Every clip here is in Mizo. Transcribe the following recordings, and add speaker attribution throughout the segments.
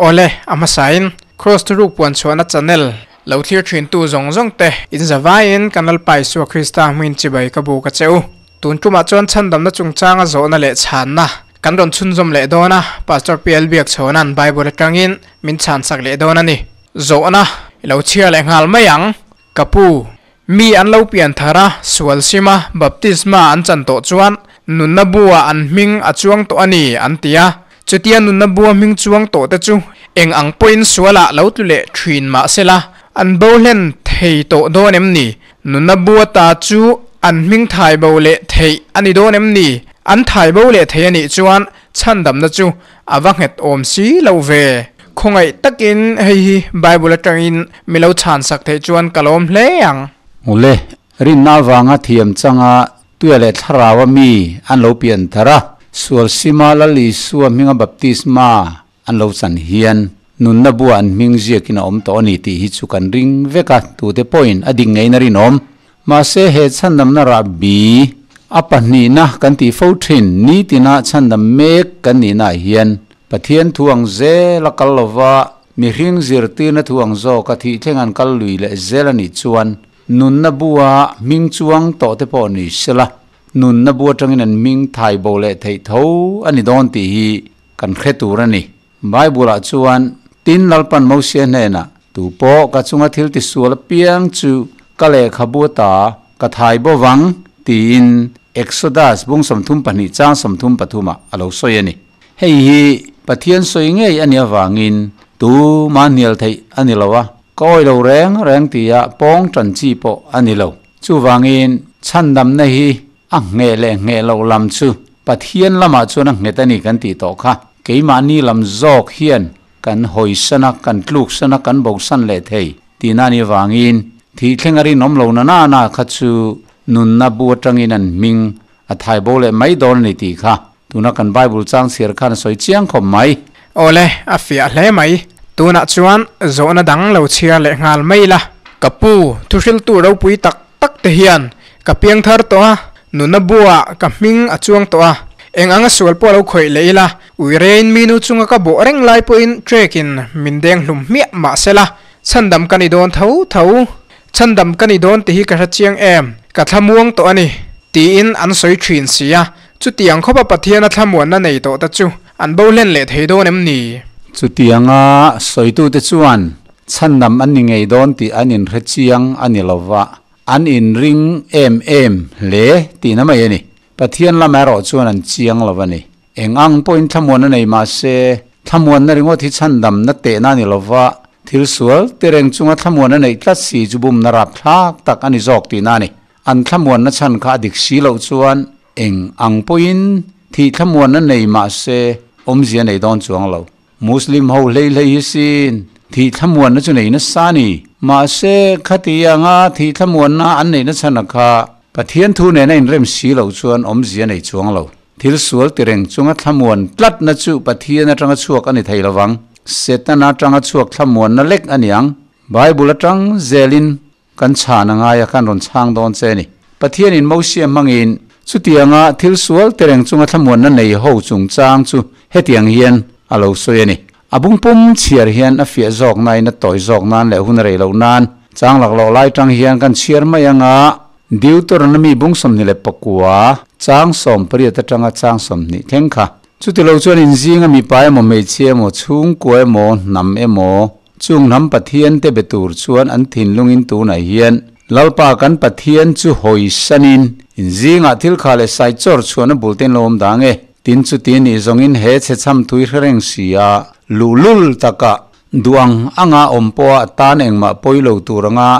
Speaker 1: Awle, a hmasain Kraws Thuruk Puanchhuahna channel lo thlir thintu zawng zawng te in zavaiin kan Lalpa Isua Krista hmuin chibai ka buk a che u. Tun tumah chuan chhandamna chungchanga zawhna leh chhanna kan rawn chhunzawm leh dawn a, Pastor PL Biakchhawna'n Bible atangin min chhansak leh dawn a ni. Zawhna i lo chhiar leh nghal mai ang, ka pu. Mi an lo pian thar a, sual sim a, baptisma an chan tawh chuan nunna bua an hming a chuang tawh a ni, an ti a. Chutia nunna bua hming chuang tawh te chu eng ang pawhin sualah lo tlu leh thin mah sela, an bo hlen thei tawh dawn em ni? Nunna bua ta chu an hming thai bo leh theih a ni dawn em ni? An thai bo leh thei a nih chuan chhandamna chu a va nghet awm si lo ve. Khawngaih takin hei hi Bible atangin mi lo chhansak theih chuan ka lawm hle ang.
Speaker 2: Ule, rinna avanga thiam changa tuia leh thlaraua mi an lo pian thar a, sual sima Lal Isua hminga baptisma an lo chan hian nunna bua an hming ziakin a awm tawh a ni tih hi chu kan ring vek a, tute pawhin a dik ngeiin a rinawm. Mahse he chhandamna rahbi a pahnihna kan tih fo thin, nitina chhandam mek kan nihnaah hian Pathian thu ang zel a kal lova, mihring zirtirna thu ang zawka thih thleng an kal lui leh zel a nih chuan nunna bua hming chuang tawh te pawh ni sela, nunna bu atangin an hming thai bo leh theih tho a ni dawn tih hi kan hre tur a ni. Bible-ah chuan, Tin Lalpan Mosia hnenah, Tu pawh ka chunga thil tisual apiang chu ka lehkhabu ata ka thai bo vang, tiin Exodus bung 32 chang 33 ah a lo sawi a ni. Hei hi Pathian sawi ngei a nih avangin tuma hnial theih a ni lo a, ka awi lo reng reng tia pawng tan chi pawh a ni lo. Chuvangin chhandamna hi a ngheh leh ngheh loh lam chu Pathian lamah chuan a nghet a ni kan tih tawh kha. Keimahni lam zawk hian kan hawisan a, kan tluksan a, kan bosan leh thei tihna a nih avangin thih thleng a rinawm lo na na na kha chu nunna bu atangin an hming a thai bo leh mai dawn a ni tih kha tuna kan Bible chang chhiar khan a sawi chiang khawp mai.
Speaker 1: Awle, a fiah hle mai. Tunah chuan zawhna dang lo chhiar leh nghal mai ila. Ka pu, thuhriltu ropui tak tak te hian ka piang thar tawh a, nuna buaah ka hming a chuang tawh a, eng anga sual pawh lo khawih leh ila, ui rein mi nu chunga ka bawh reng lai pawhin trekin min deng hlum hmiah mah sela, chhandam ka ni dawn tho tho. Chhandam ka ni dawn tih hi ka hre chiang em, ka thlamuang tawh a ni, tiin an sawi thin si a, chutiang khawpa Pathiana thlamuanna nei tawh te chu an bo hlen leh thei dawn em ni?
Speaker 2: Chutianga sawitute chuan Chhandam an ni ngei dawn tih an inhre chiang a ni lova, an inring em em hle tihna mai a ni. Pathian lam erawh chuan an chiang lo a ni. Eng ang pawhin thlamuan a nei mah se, thlamuanna ringawt hi chhandamna tehna a ni lova, thil sual tireng chunga thlamuan a neih tlat si chu bumna rapthlak tak a ni zawk tihna a ni. An thlamuanna chhan kha a dik si loh chuan eng ang pawhin thih thlamuanna nei mah se awmzia nei dawn chuang lo. Muslim ho hlei hlei hi sin, thih thlamuanna chu nei nasa a ni. Mahse, khati anga thih thlamuanna an neihna chhan a kha Pathian thu nena inrem si loh chuan awmzia nei chuang lo. Thil sual tireng chunga thlamuan tlatna chu Pathian atanga chhuak a ni thei lovang. Setana atanga chhuak thlamuanna lek a ni ang. Bible atang zelin Kan chhan a ngai a, kan rawn chhang dawn che a ni. Pathianin Mosia hmangin chutianga thil sual tereng chunga thlamuanna nei ho chungchang chu hetiang hian a lo sawi a ni. A bung pum chhiar hian a fiah zawk nain a tawi zawk nan leh hun a rei loh nan chang laklawh lai tang hian kan chhiar mai anga Deuteronomy bung 29 chang 18 atanga chang 20 thleng kha. Chutilo chuan inzinga mipa emaw hmeichhia emaw chhungkua emaw hnam emaw Chung hnam Pathiante be tur chuan an thinlungin tunah hian Lalpa kan Pathian chu hawisanin in zingah thil kha leh sai chawr chhuahna bul te in lo awm dang e. Tin chuti nih zawngin he chhe chham thui hre reng si a, luhlul takah duh ang anga awm pawha tan engmah pawi lo tur anga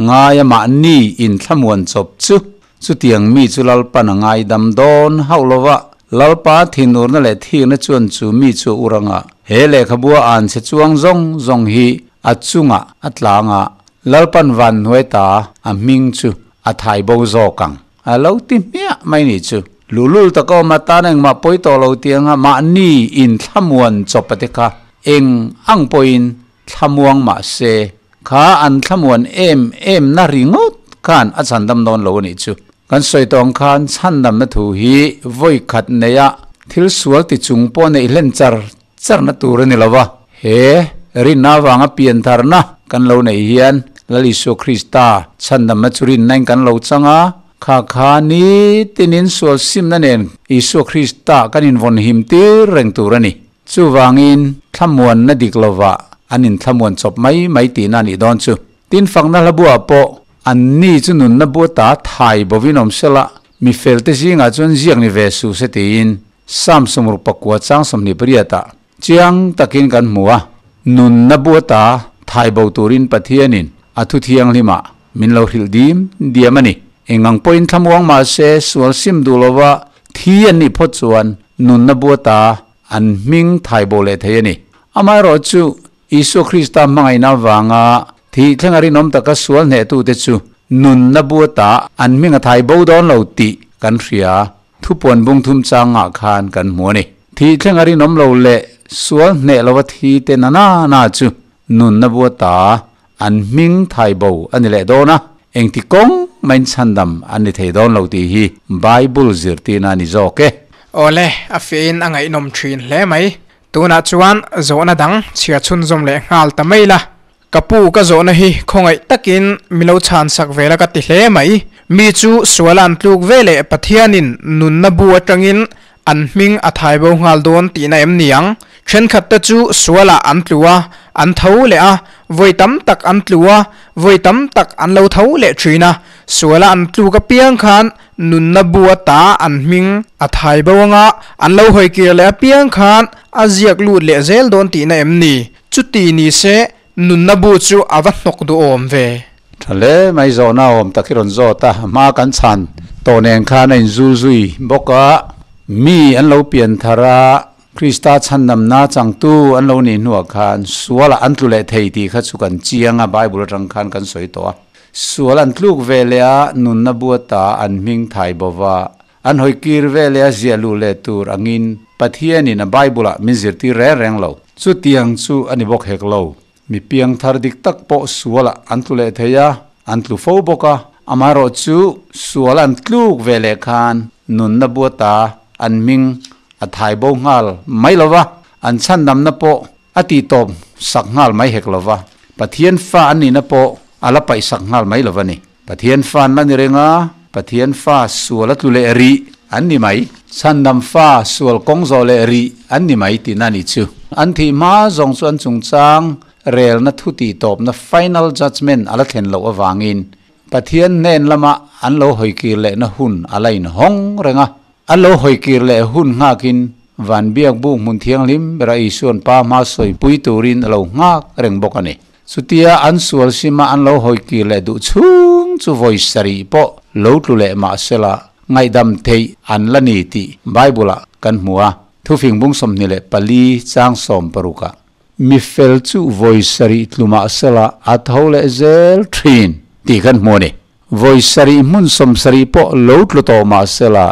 Speaker 2: ngaia mahni in thlamuan chawp chu Chutiang mi chu Lalpan a ngaidam dawn hauh lo va, Lalpa thinurna leh thikna chuan chu mi chu a ur anga, he lehkhabua an chhe chuang zawng zawng hi a chungah a tlang a, Lalpan van hnuai ta a hming chu a thai bo zawk ang. A lo ti hmiah mai ni chu. Luhlul taka awm atan engmah pawi tawh lo tianga mahni inthlamuan chawp a te kha eng ang pawhin thlamuang mah se Kha an thlamuan em em na ringawt khan a chhandam dawn lo a nih chu. Kan sawi tawh ang khan chhandamna thu hi vawi khat neia thil sual ti chung pawh neih hlen char charna tur a ni lo va. He rinna avanga piantharna kan lo neih hian Lal Isua Krista chhandamna chu rinnain kan lo chang a, kha kha nitinin sual simna nen Isua Krista kan invawn him tir reng tur a ni. Chuvangin thlamuanna dik lovah an inthlamuan chawp mai mai tihna a nih dawn chu. Tin, fakna hla buah pawh anni chu nunna bu ata thai bovin awm sela, mi felte zingah chuan ziak ni ve suh se tiin Psalm 69 chang 28 ah chiang takin kan hmu a. Nunna bu ata thai bo turin Pathianin a thu thianghlimah min lo hrilh dim diam a ni. Engang pawhin thlamuang mah se sual sim duh lova thi an nih phawt chuan nunna bu ata an hming thai bo leh thei a ni. Amaherawhchu, Isua Krista hmangaihna avanga thih thlenga rinawm taka sual hnehtute chu nunna bu ata an hming a thai bo dawn lo tih kan hria. Thupuan bung thum changah khan kan hmu a ni. Thih thlenga rinawm lo leh sual hneh lova thi te na na na chu nunna bu ata an hming thai bo a ni leh dawn a, engti kawng main chhandam an ni thei dawn lo tih hi Bible zirtirna a ni zawk e.
Speaker 1: Awle, a fiahin a ngaihnawm thin hle mai. Tunah chuan zawhna dang chhiar chhunzawm leh nghal ta mai la. Ka pu ka zawhna hi khawngaih takin mi lo chhan sak ve la ka ti hle mai. Mi chu suala an tluk ve leh Pathianin nunna bu atangin an hming a thai bo nghal dawn tihna em ni ang? Thenkhat te chu sualah an tlu a, an tho leh a, vawi tam tak an tlu a, vawi tam tak an lo tho leh thin a. Suala an tluk apiang khan nunna bu ata an hming a thai bo anga, an lo hawi kir leh apiang khan a ziak lut leh zel dawn tihna em ni? Chuti ni se nunna bu chu a va hnawk duhawm ve.
Speaker 2: Tha hle mai zawhna awm tak i rawn zawt a, hma kan chhan tawh nen khan a inzul zui bawk a, mi an lo pian thar a, Krista chhandamna changtu an lo nih hnuah khan sualah an tlu leh thei tih kha chu kan chiang a, Bible atang khan kan sawi tawh a. Sual an tluk ve leh a, nunna buata an hming thai bo va, an hawi kir ve leh a ziah luh leh tur angin Pathianin a Bible-ah min zirtir reng reng lo. Chutiang chu a ni bawk hek lo. Mi piangthar dik tak pawh sualah an tlu leh thei a, an tlu fo bawk a. Amaherawh chu sual an tluk ve leh khan nunna buata an hming a thai bo nghal mai lo va, an chhandamna pawh a tihtawp sak nghal mai hek lo va, Pathian fa an nihna pawh a la paih sak nghal mai lo va ni. Pathian fa an la ni reng a, Pathian fa sual a tlu leh rih an ni mai. Chhandam fa sual kawng zawh leh rih an ni mai tihna a nih chu. An thih hma zawng chu an chungchang relna thu tihtawpna final judgement a la thlen loh avangin Pathian hnen lama an lo hawikir lehna hun a la inhawng reng a. An lo hawikir leh hun nghakin van biak buk hmun thianghlim bera Isua'n Pa hma sawipui turin a lo nghak reng bawk a ni. Chutia an sual sima an lo hawikir leh duh chhung chu vawi sarih pawh lo tlu leh mah sela ngaihdam theih an la ni tih Bible-ah kan hmu a, Thufing bung 24 chang 16 ah. Mi fel chu vawi sarih tlu mah sela a tho leh zel thin tih kan hmu a ni. Vawi sarih hmun 70 pawh lo tlu tawh mah sela,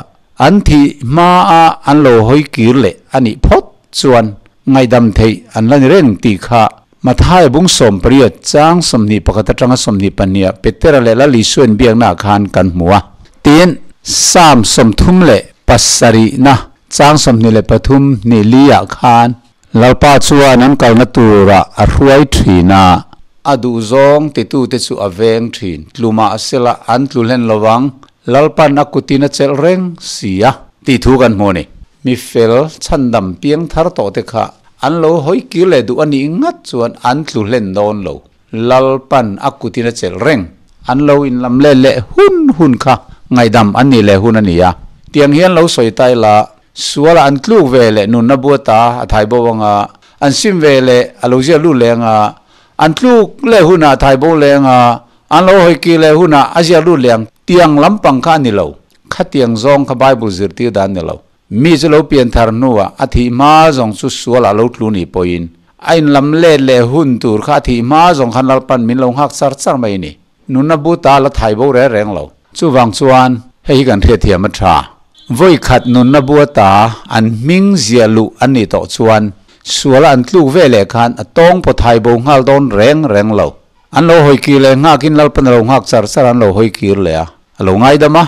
Speaker 2: an thih hmaa an lo hawi kir leh a nih phawt chuan ngaihdam theih an la ni reng tih kha Matthai bung 18 chang 21 atanga 22 ah Petera leh Lal Isua inbiaknaah khan kan hmu a. Tin, Psalm 37 na chang 23 hnih li ah khan Lalpa chuan an kalna turah a hruai thin a. A duhzawng titute chu a veng thin. Tlu mah sela an tlu hlen lo vang. Lalpan a kutin a chelh reng si a. Tih thu kan hmu a ni. Mi fel chhandam piang thar tawh te kha an lo hawi kir leh duh a nih ngat chuan an tlu hlen dawn lo. Lalpan a kutin a chelh reng. An lo inlam let leh hun hun kha ngaihdam an nih leh hun a ni a. Tiang hian lo sawi ta ila Sualah an tluk ve leh nunna buata a thai bo anga, an sim ve leh a lo ziak lut leh anga, an tluk leh hunah a thai bo leh anga, an lo hawi kir leh hunah a ziak lut leh ang. Tiang lampang kha a ni lo. Khatiang zawng kha Bible zirtir dan a ni lo. Mi chu lo pian thar hnuah a thih hma zawng chu sualah lo tlu nih pawhin a inlam let leh hun tur kha a thih hma zawng khan Lalpan min lo nghak char char mai a ni. Nunna buta la thai bo reng reng lo. Chuvang chuan hei hi kan hriatthiam a tha. Vawi khat nunna buata an hming ziah luh an nih tawh chuan suala an tluk ve leh khan a tawng pawh thai bo nghal dawn reng reng lo. An lo hawi kir leh nghakin Lalpan a lo nghak char char a, an lo hawi kir leh a, a lo ngaidam a,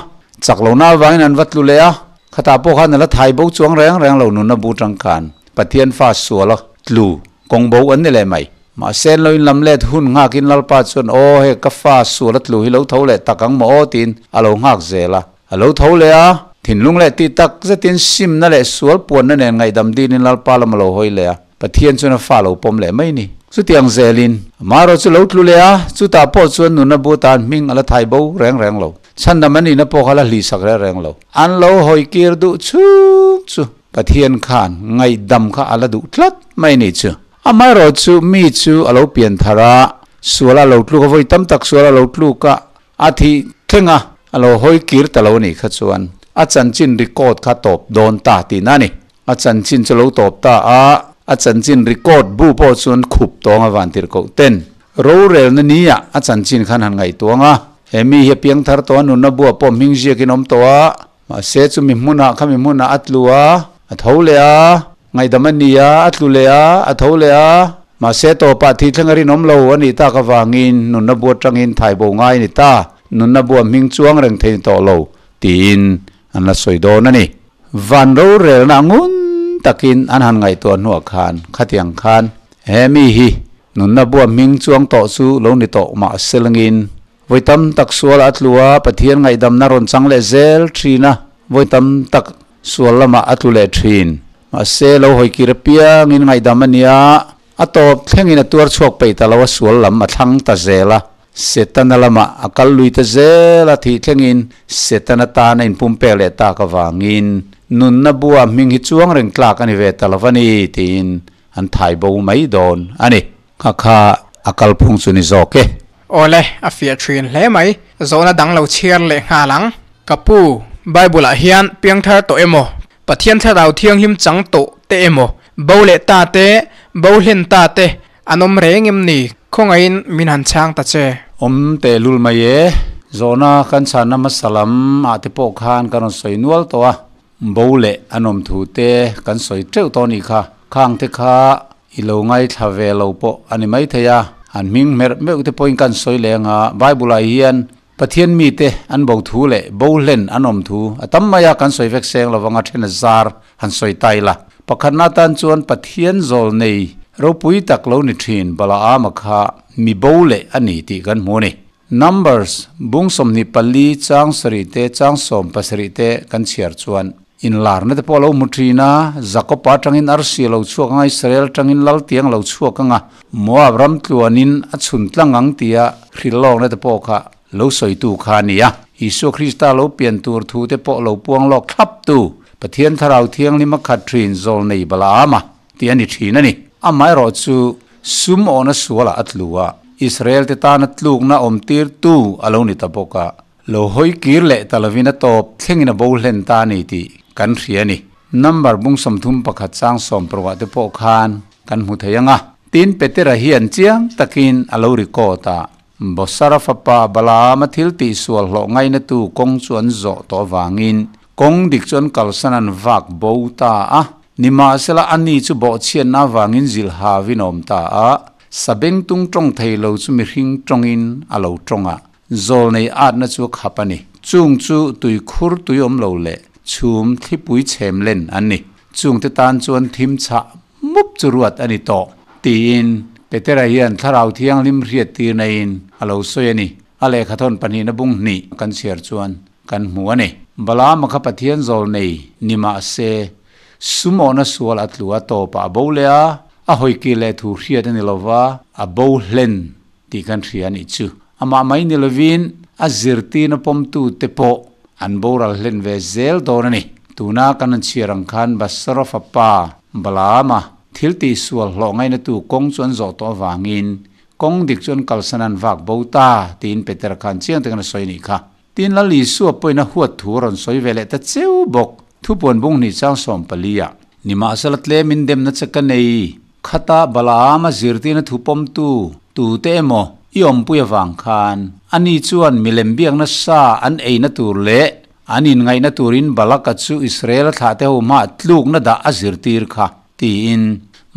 Speaker 2: chak lohna avangin an va tlu leh a, khatah pawh khan a la thai bo chuang reng reng lo nunna bu tangkan Pathian fa suala tlu. Kawng bo an ni leh mai. Mahse an lo inlam let hun nghakin Lalpa chuan aw he ka fa sual a tlu hi lo tho leh tak ang maw aw tiin a lo nghak zel a. A lo tho leh a, thinlung leh tih tak zetin simna leh sual puanna nen ngaihdam dinin Lalpa lam a lo hawi leh a, Pathian chuan a fa lo pawm leh mai ni. Chutiang zelin amaherawh chu lo tlu leh a, chutah pawh chuan nunna bu atan hming a la thai bo reng reng lo. Chhandam an nihna pawh kha la hlihsak reng reng lo. An lo hawi kir duh chhung chu Pathian khan ngaihdam kha a la duh tlat mai ni chu. Amaherawh chu mi chu a lo pian thar a, sual a lo tluk a, vawi tam tak sual a lo tluk a, A thih thleng a, a lo hawi kir ta lo nih kha chuan a chanchin record kha tawp dawn ta tihna a ni. A chanchin chu lo tawp ta a, a chanchin record bu pawh chuan khup tawng a van tirh koh ten. Rorelna nia a chanchin khan han ngaihtuang a, he mi hi a piang thar tawh a, nunna buah pawh hming ziakin awm tawh a, mahse chumi hmunah khami hmunah a tlu a, a tho leh a, Ngaihdam a ni a, a tlu leh a, a tho leh a. Mahse tawpah thih thleng a rinawm lo a nih tak avangin nunna bu atangin thaibo ngai a ni ta, nunna bu a hming chuang reng thei ni tawh lo, tiin an la sawi dawn a ni. Van rorelna ngun takin an han ngaihtuah hnuah khan khatiang khan he mi hi nunna bu a hming chuang tawh chu lo ni tawh mahse langin Vawi tam tak sual a tlu a, Pathian ngaihdamna rawn chang leh zel thin a, vawi tam tak sual lamah a tlu leh thin. Mahse, lo hawi kir apiangin ngaihdam a nia, a tawp thlengin a tuar chhuak peih ta lo a, sual lam a thlang ta zel a, Setana lamah a kal lui ta zel a, thih thlengin Setana tan a inpumpek leh tak avangin nunna bua hming hi chuang reng tlak a ni ve ta lo va ni, tiin an thai bo mai dawn a ni. Kha kha a kalphung chu ni zawk e.
Speaker 1: Awle, a fiah thin hle mai. Zawhna dang lo chhiar leh nghal ang. Ka pu, Bible ah hian piangthar tawh emaw, Pathian thlarau thianghlim chang tawh te emaw, bo leh ta te, bo hlen ta te an awm reng em ni? Khawngaihin min han chhang ta che.
Speaker 2: Awm teh lul mai e. Zawhna kan chhanna hmasa lam ah te pawh khan kan rawn sawi nual tawh a. Bo leh an awm thu te kan sawi teuh tawh a nih kha. Khang te kha i lo ngaithla ve lo pawh a ni maithei a, an hming hmerh meuh te pawhin kan sawi leh anga Bible ah hian Pathian mite an bo thu leh bo hlen an awm thu a tam mai a, kan sawi vek seng lo anga then a zar han sawi ta ila. Pakhatna atan chuan Pathian zawl nei ropui tak lo ni thin Balaama kha mi bo leh a ni tih kan hmu a ni. Numbers, bung 24 chang sarih te chang 17 te kan chhiar chuan inlarna te pawh a lo hmu thin a, Jakob-a atangin arsi a lo chhuak anga, Israel atangin laltiang a lo chhuak anga, Moab ram tluanin a chhun tlang ang tia hrilhlawkna te pawh kha lo sawitu kha a ni a. Isua Krista lo pian tur thu te pawh lo puang lawk thlap tu, Pathian Thlarau Thianghlim a khat thin Zawlnei Balaama tih a ni thin a ni. Amaherawh chu Sum awhna sualah a tlu a, Israel-te tana tlukna awmtirtu a lo ni ta bawk a, lo hawi kir leh ta lovin a tawp thlengin a bo hlen ta a ni tih kan hria a ni. Number bung 31 chang 16 te pawh khan kan hmu thei ang a. Tin, Petera hian chiang takin a lo record a, Bosara fapa Balaama thil tihsual hlawh ngainatu kawng chu an zawh tawh avangin kawng dik chu an kalsan an vak bo ta a. Nimahsela ani chu bawhchhiatna avangin zilh havin a awm ta a, sabengtung tawng thei lo chu mihring tawngin a lo tawng a, zawlnei atna chu a khap a ni. Chung chu tuikhur tui awm lo leh chhum thlipui chhem len an ni. Chungte tan chuan thim chhah mup chu ruat a ni tawh, tiin Petera hian Thlarau Thianghlim hriattirna-in a lo sawi a ni. A lehkhathawn pahnihna bung hnih kan chhiar chuan kan hmu a ni. Balaama kha Pathian zawl nei ni mah se, sumawhna sual a tlu a tawpah a bo leh a, a hawikir leh thu hriat a ni lo va, a bo hlen tih kan hria a nih chu. Amah mai ni lovin a zirtirna pawmtute pawh an boral hlen ve zel dawn a ni. Tuna kan han chhiar ang khan Basara fapa Balaama thil tihsual hlawh ngainatu kawng chu an zawh tawh avangin kawng dik chu an kalsan an vak bo ta tiin Petera khan chiang takin a sawi a nih kha. Tin Lal Isua pawhin a huat thu a rawn sawi ve leh ta cheu bawk. Thupuan bung hnih chang 14 ah. Nimahsela tlemin demna che ka nei. Khata Balaama zirtirna thu pawmtu tute emaw i awmpui avang khan ani chuan milem biakna sa an eina tur leh an inngaihna turin Balaka chu Israel-a thlahte ho hmaah tlukna dah a zirtir kha tiin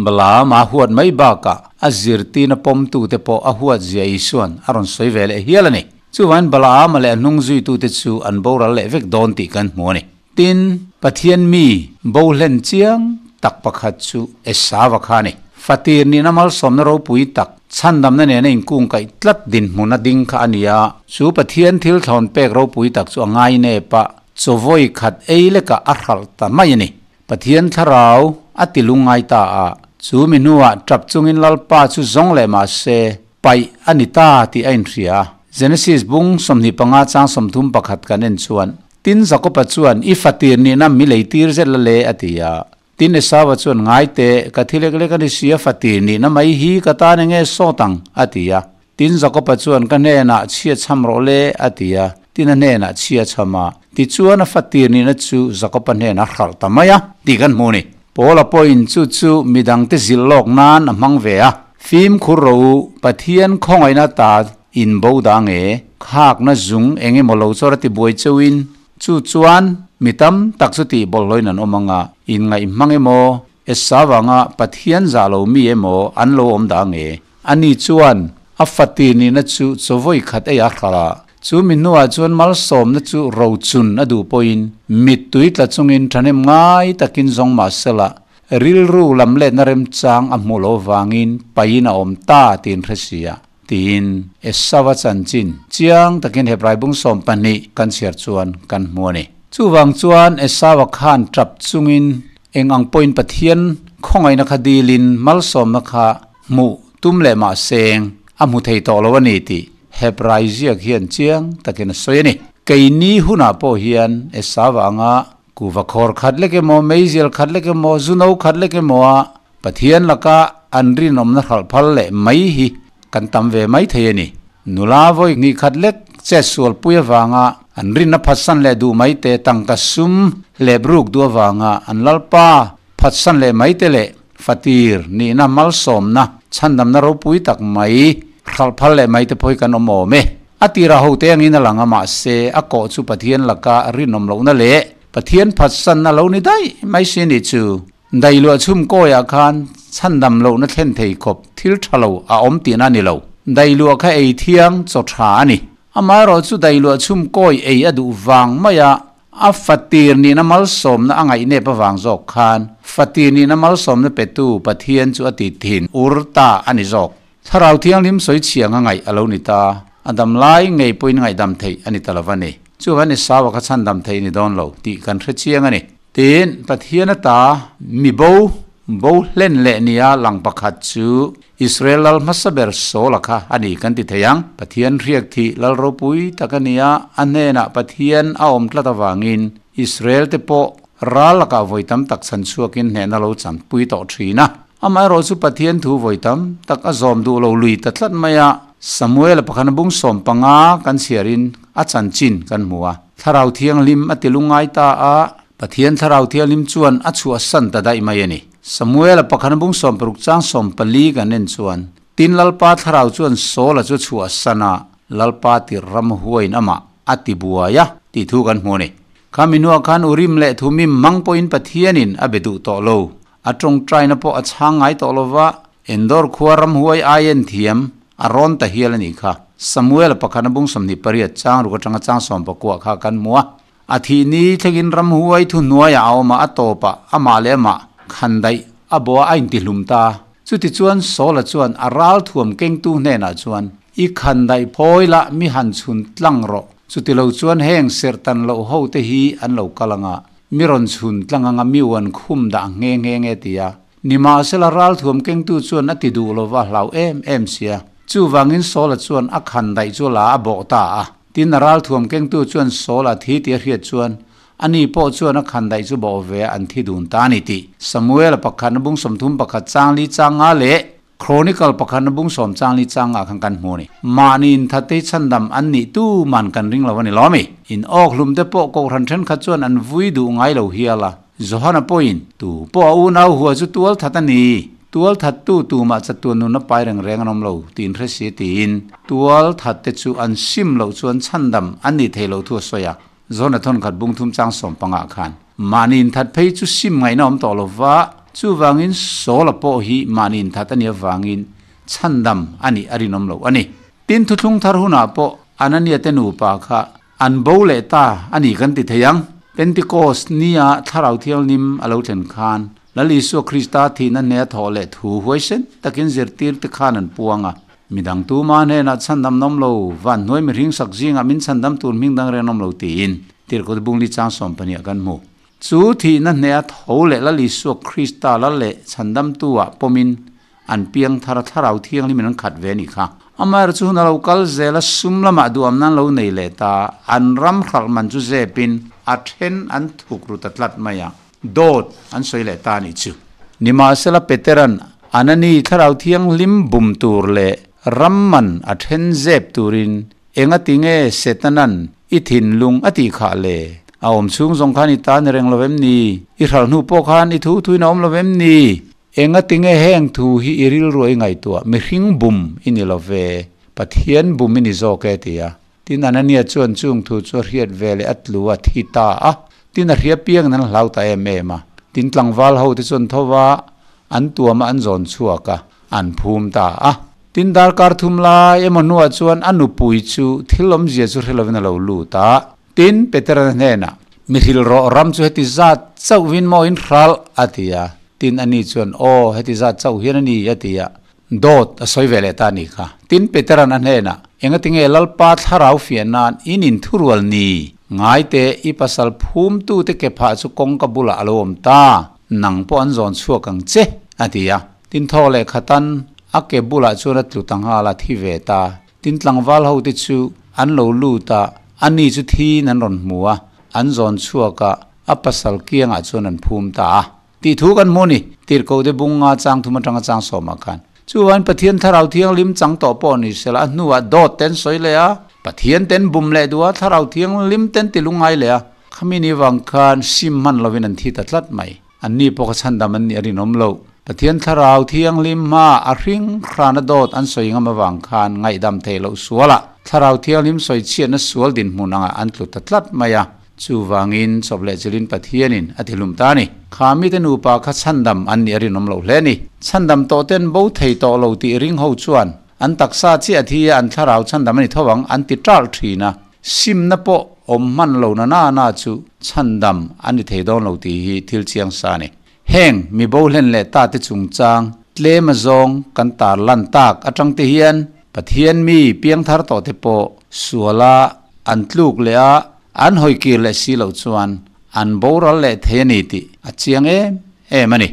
Speaker 2: Balaama huat mai bakah a zirtirna pawmtute pawh a huat zia Isuan a rawn sawi ve leh hial a ni. Chuvain Balaama leh a hnung zuitute chu an boral leh vek dawn tih kan hmu a ni. Tin, Pathian mi bo hlen chiang tak pakhat chu Esava kha a ni. Fatir nihna malsawmna ropui tak, chhandamna nena inkungkaih tlat dinhmun a ding kha a ni a. Chu Pathian thil thlawn pek ropui tak chu a ngai nep a, chaw vawi khat ei lekah a hralh ta mai a ni. Pathian thlarau a ti lungngai ta a, chu mi hnuah tap chungin Lalpa chu zawng leh mah se, paih a ni ta tih a inhria. Genesis bung 25 chang 31 kan en chuan, Tin Jakoba chuan, I fatir nihna mi leitir zet la le, a ti a. Tin Esauva chuan, Ngai teh, ka thi lek lek a ni si a, fatir nihna mai hi ka tan enge sawt ang? a ti a. Tin Jakoba chuan, Ka hnenah chhia chham rawh le, a ti a. Tin a hnenah chhia chham a. Tichuan a fatir nihna chu Jakoba hnenah a hralh ta mai a, tih kan hmu a ni. Paula pawhin chu chu midangte zilh lawk nan a hmang ve a. Fimkhur rawh u, Pathian khawngaihna ta in bo dah nge? Khakna zung eng emaw lo chawr a ti buai cheuhin, chu chuan mi tam tak chu tih bawlhhlawin an awm ang a, inngaih hmang emaw, Esau anga Pathian zah lo mi emaw an lo awm dah nge? Ani chuan a fati nihna chu chawvawi khat ei a hralh a, chu mi hnuah chuan malsawmna chu rochun a duh pawhin mittui tla chungin thahnem ngai takin zawng mah sela rilru lam letna remchang a hmuh loh avangin paiin a awm ta tiin hre si a. Tiin Esauva chanchin chiang takin Hebrai bung 12 kan chhiar chuan kan hmu a ni. Chuvang chuan Esauva khan tap chungin eng ang pawhin Pathian khawngaihna kha dilin malsawmna kha hmuh tum leh mah seng a hmu thei tawh lo a ni tih Hebrai ziak hian chiang takin a sawi a ni. Keini hunah pawh hian Esauva anga kuva khawr khat lek emaw, meizial khat lek emaw, zuno khat lek emaw a Pathian laka an rinawmna hralh phal leh mai hi kan tam ve mai thei a ni. Nula vawi hnih khat lek chet sualpui avanga an rinna phatsan leh duh mai te, tangka sum hlep ruk duh avanga an Lalpa phatsan leh mai te leh fatir nihna malsawmna chhandamna ropui tak mai hralh phal leh mai te pawh hi kan awm awm e. A tirah ho te angin a lang a, mahse a kawh chu Pathian laka rinawm lohna leh Pathian phatsanna lo ni daih mai si nih chu. Dailuah chhum kawiah khan chhandam lohna thlen thei khawp thil tha lo a awm tihna a ni lo. Dailuah kha ei thiang chaw tha a ni. Amaherawh chu dailuah chhum kawi ei a duh vang maia a fatir nihna malsawmna a ngaihnep avang zawk khan fatir nihna malsawmna petu Pathian chu a ti thin ur ta a ni zawk. Thlarau Thianghlim sawi chhiang a ngaih a lo ni ta. A dam lai ngei pawhin ngaihdam theih a ni ta lo va ni. Chuvang ni Saua kha chhandam theih a ni dawn lo tih kan hre chiang a ni. Tin, Pathian ata mi bo, bo hlen leh nia lang pakhat chu Israel lal hmasa ber Saula kha a ni kan ti thei ang. Pathian hriak thih lal ropui tak a ni a, a hnenah Pathian a awm tlat avangin Israel te pawh ral lakah vawi tam tak chhan chhuakin hnehna lo chanpui tawh thin a. Amaherawh chu Pathian thu vawi tam tak a zawm duh lo lui ta tlat mai a, Samuela pakhat a bung 15 kan chhiarin a chanchin kan hmu a. Thlarau Thianghlim a ti lungngai ta a, Pathian Thlarau Thianghlim chuan a chhuahsan ta daih mai a ni. Samuela pakhat a bung 60 chang 14 kan en chuan, Tin Lalpa Thlarau chuan Saula chu chhuahsan a, Lalpa tirh ram huain amah a ti buai a, tih thu kan hmu a ni. Kha mi hnuah khan Urim leh Thumim hmang pawhin Pathianin a be duh tawh lo. A tawngtaina pawh a chhang ngai tawh lo va, Endor khua ramhuai aien thiam a rawn ta hial a nih kha. Samuel pakhat a bung 28 chang ruk atanga chang 19 kha kan hmu a. A thih ni thlengin ramhuai thu hnuaiah a awm a, a tawpah amah leh amah khan daih a bawh a, a intihlum ta. Chutichuan Saula chuan a ral thuam kengtu hnenah chuan, I khan daih phawi la, mi han chhun tlang rawh. Chutilo chuan heng serhtan loh ho te hi an lo kal ang a, Mi rawn chhun tlang anga mi uan khum dah nghe nghe nge ti a, nimahsela ralthuam kengtu chuan a ti duh lova hlau em em sia. Chuvangin Saula chuan a khan daih chu la a bawh ta a. Tin a ralthuam kengtu chuan Saula thi tih a hriat chuan ani pawh chuan a khan daih chu bawh ve a an thi dun ta a ni tih Samuela pakhat na bung 31 chang li chang nga leh Chronicle pakhat na bung 10 chang li chang ah khan kan hmu a ni. Mahni in thatei chhandam an nih tu man kan ring lo a ni lo mi. In awk hlum te pawh kohhran thenkhat chuan an vui duh ngai lo hial a. Johana pawhin, Tu pawh a unau hua chu tual that a ni. Tual that tu tumah chatuan nun a pai reng reng an awm lo tiin hre si tiin tual that te chu an sim loh chuan chhandam an nih theih loh thu a sawi a. Johana thawnkhat bung thum chang 15 khan mahni in that phei chu sim ngaihna awm tawh lo va, chuvangin Saula pawh hi mahni in that a nih avangin chhandam a nih a rinawm loh a ni. Tin thuthlung thar hunah pawh Anania te nupa kha an bo leh ta a ni kan ti thei ang. Pentecost nia Thlarau Thianghlim a lo thlen khan Lal Isua Krista thihna hne a thawh leh thu huaisen takin zirtirte khan an puang a. Midang tuma hnenah chhandam nawm lo, vanhnuai mihring sak zingah min chhandam tur hming dang reng nawm lo tiin Tirhkoh Bungli chang 12 ah kan hmu. Chu thihna hne a tho leh Lal Isua Krista lal leh chhandamtu-ah pawmin an piang thar a, thlarau thianghlimin an khat ve a nih kha. Amaherawhchu chu hun a lo kal zel a, sum lamah duham nan lo nei leh ta, an ram hralh man chu zepin a then an thuk ru ta tlat mai a, dawt an sawi leh ta a nih chu. Nimahsela Petera'n Anani thlarau thianghlim bum tur leh ram man a then zep turin Enga tinge Setanan i thinlung a tih khah le? A awm chhung zawng khan i ta ni reng lo em ni? I hralh hnu pawh khan i thu thuin a awm lo em ni? Enga tinge heng thu hi i rilru i ngaihtuah? Mihring bum i ni lo ve, Pathian bum i ni zawk e ti a. Tin, Anania chuan chung thu chu a hriat ve leh a tlu a thi ta a. Tin, a hria piangin an hlau ta em em a. Tin, tlangval ho te chuan tho va, an tuam a an zawn chhuak a, an phum ta a. Tin, darkar thum lai emaw hnuah chuan a nupui chu thil awmzia chu hre lovin a lo lut a. Tin, Petera hnenah, Mi hrilh rawh, ram chu heti zat chauhvin maw in hralh? a ti a. Tin, ani chuan, Aw, heti zat chauh hian a ni, a ti a. Dawt a sawi ve leh ta a nih kha. Tin, Petera'n a hnenah, Engatinge Lalpa thlarau fiah nan in inthurual ni? Ngai teh, i pasal phumtute ke phah chu kawngka bulah a lo awm ta, nang pawh an zawn chhuak ang che, a ti a. Tin, thaw leh khatan a ke bulah chuan a tlu ta nghal a, thi ve ta. Tin, tlangval hote chu an lo lut a, ani chu thiin an rawn hmu a, an zawn chhuak a, a pasal kiangah chuan an phum ta a. Tih thu kan hmu a ni, Tirhkoh te bunga chang thum atanga chang sawmah khan. Chuvain Pathian Thlarau Thianghlim chang tawh pawh ni sela, a hnuah dawt ten sawi leh a, Pathian ten bum leh duh a, Thlarau Thianghlim ten ti lungngai leh a, khami ni vang khan sim hman lovin an thi ta tlat mai. Anni pawh kha chhandam an nih a rinawm loh. Pathian Thlarau Thianghlim hma a hring hrana dawt an sawi ngam avang khan ngaihdam theih loh sualah Thlarau Thianghlim sawi chhiatna sual dinhmun angah an tlu ta tlat mai a. Chuvangin chawp leh chilin Pathianin a ti hlum ta a ni. Kha mite nupa kha chhandam an nih a rinawm loh hle a ni. Chhandam tawh ten bo thei tawh lo tih ring ho chuan an taksa chiah a thi a, an thlarau chhandam a ni tho ang an ti ṭalh ṭhin a. Simna pawh awm hman lo na na na chu chhandam a ni thei dawn lo tih hi thil chiang sa a ni. Heng mi bo hlen leh ta te chungchang tlem a zawng kan tar lan tak atang te hian Pathian mi piangthar tawh te pawh suala an tluk leh a, an hawi kir leh si loh chuan an boral leh thei a ni tih a chiang em em a ni.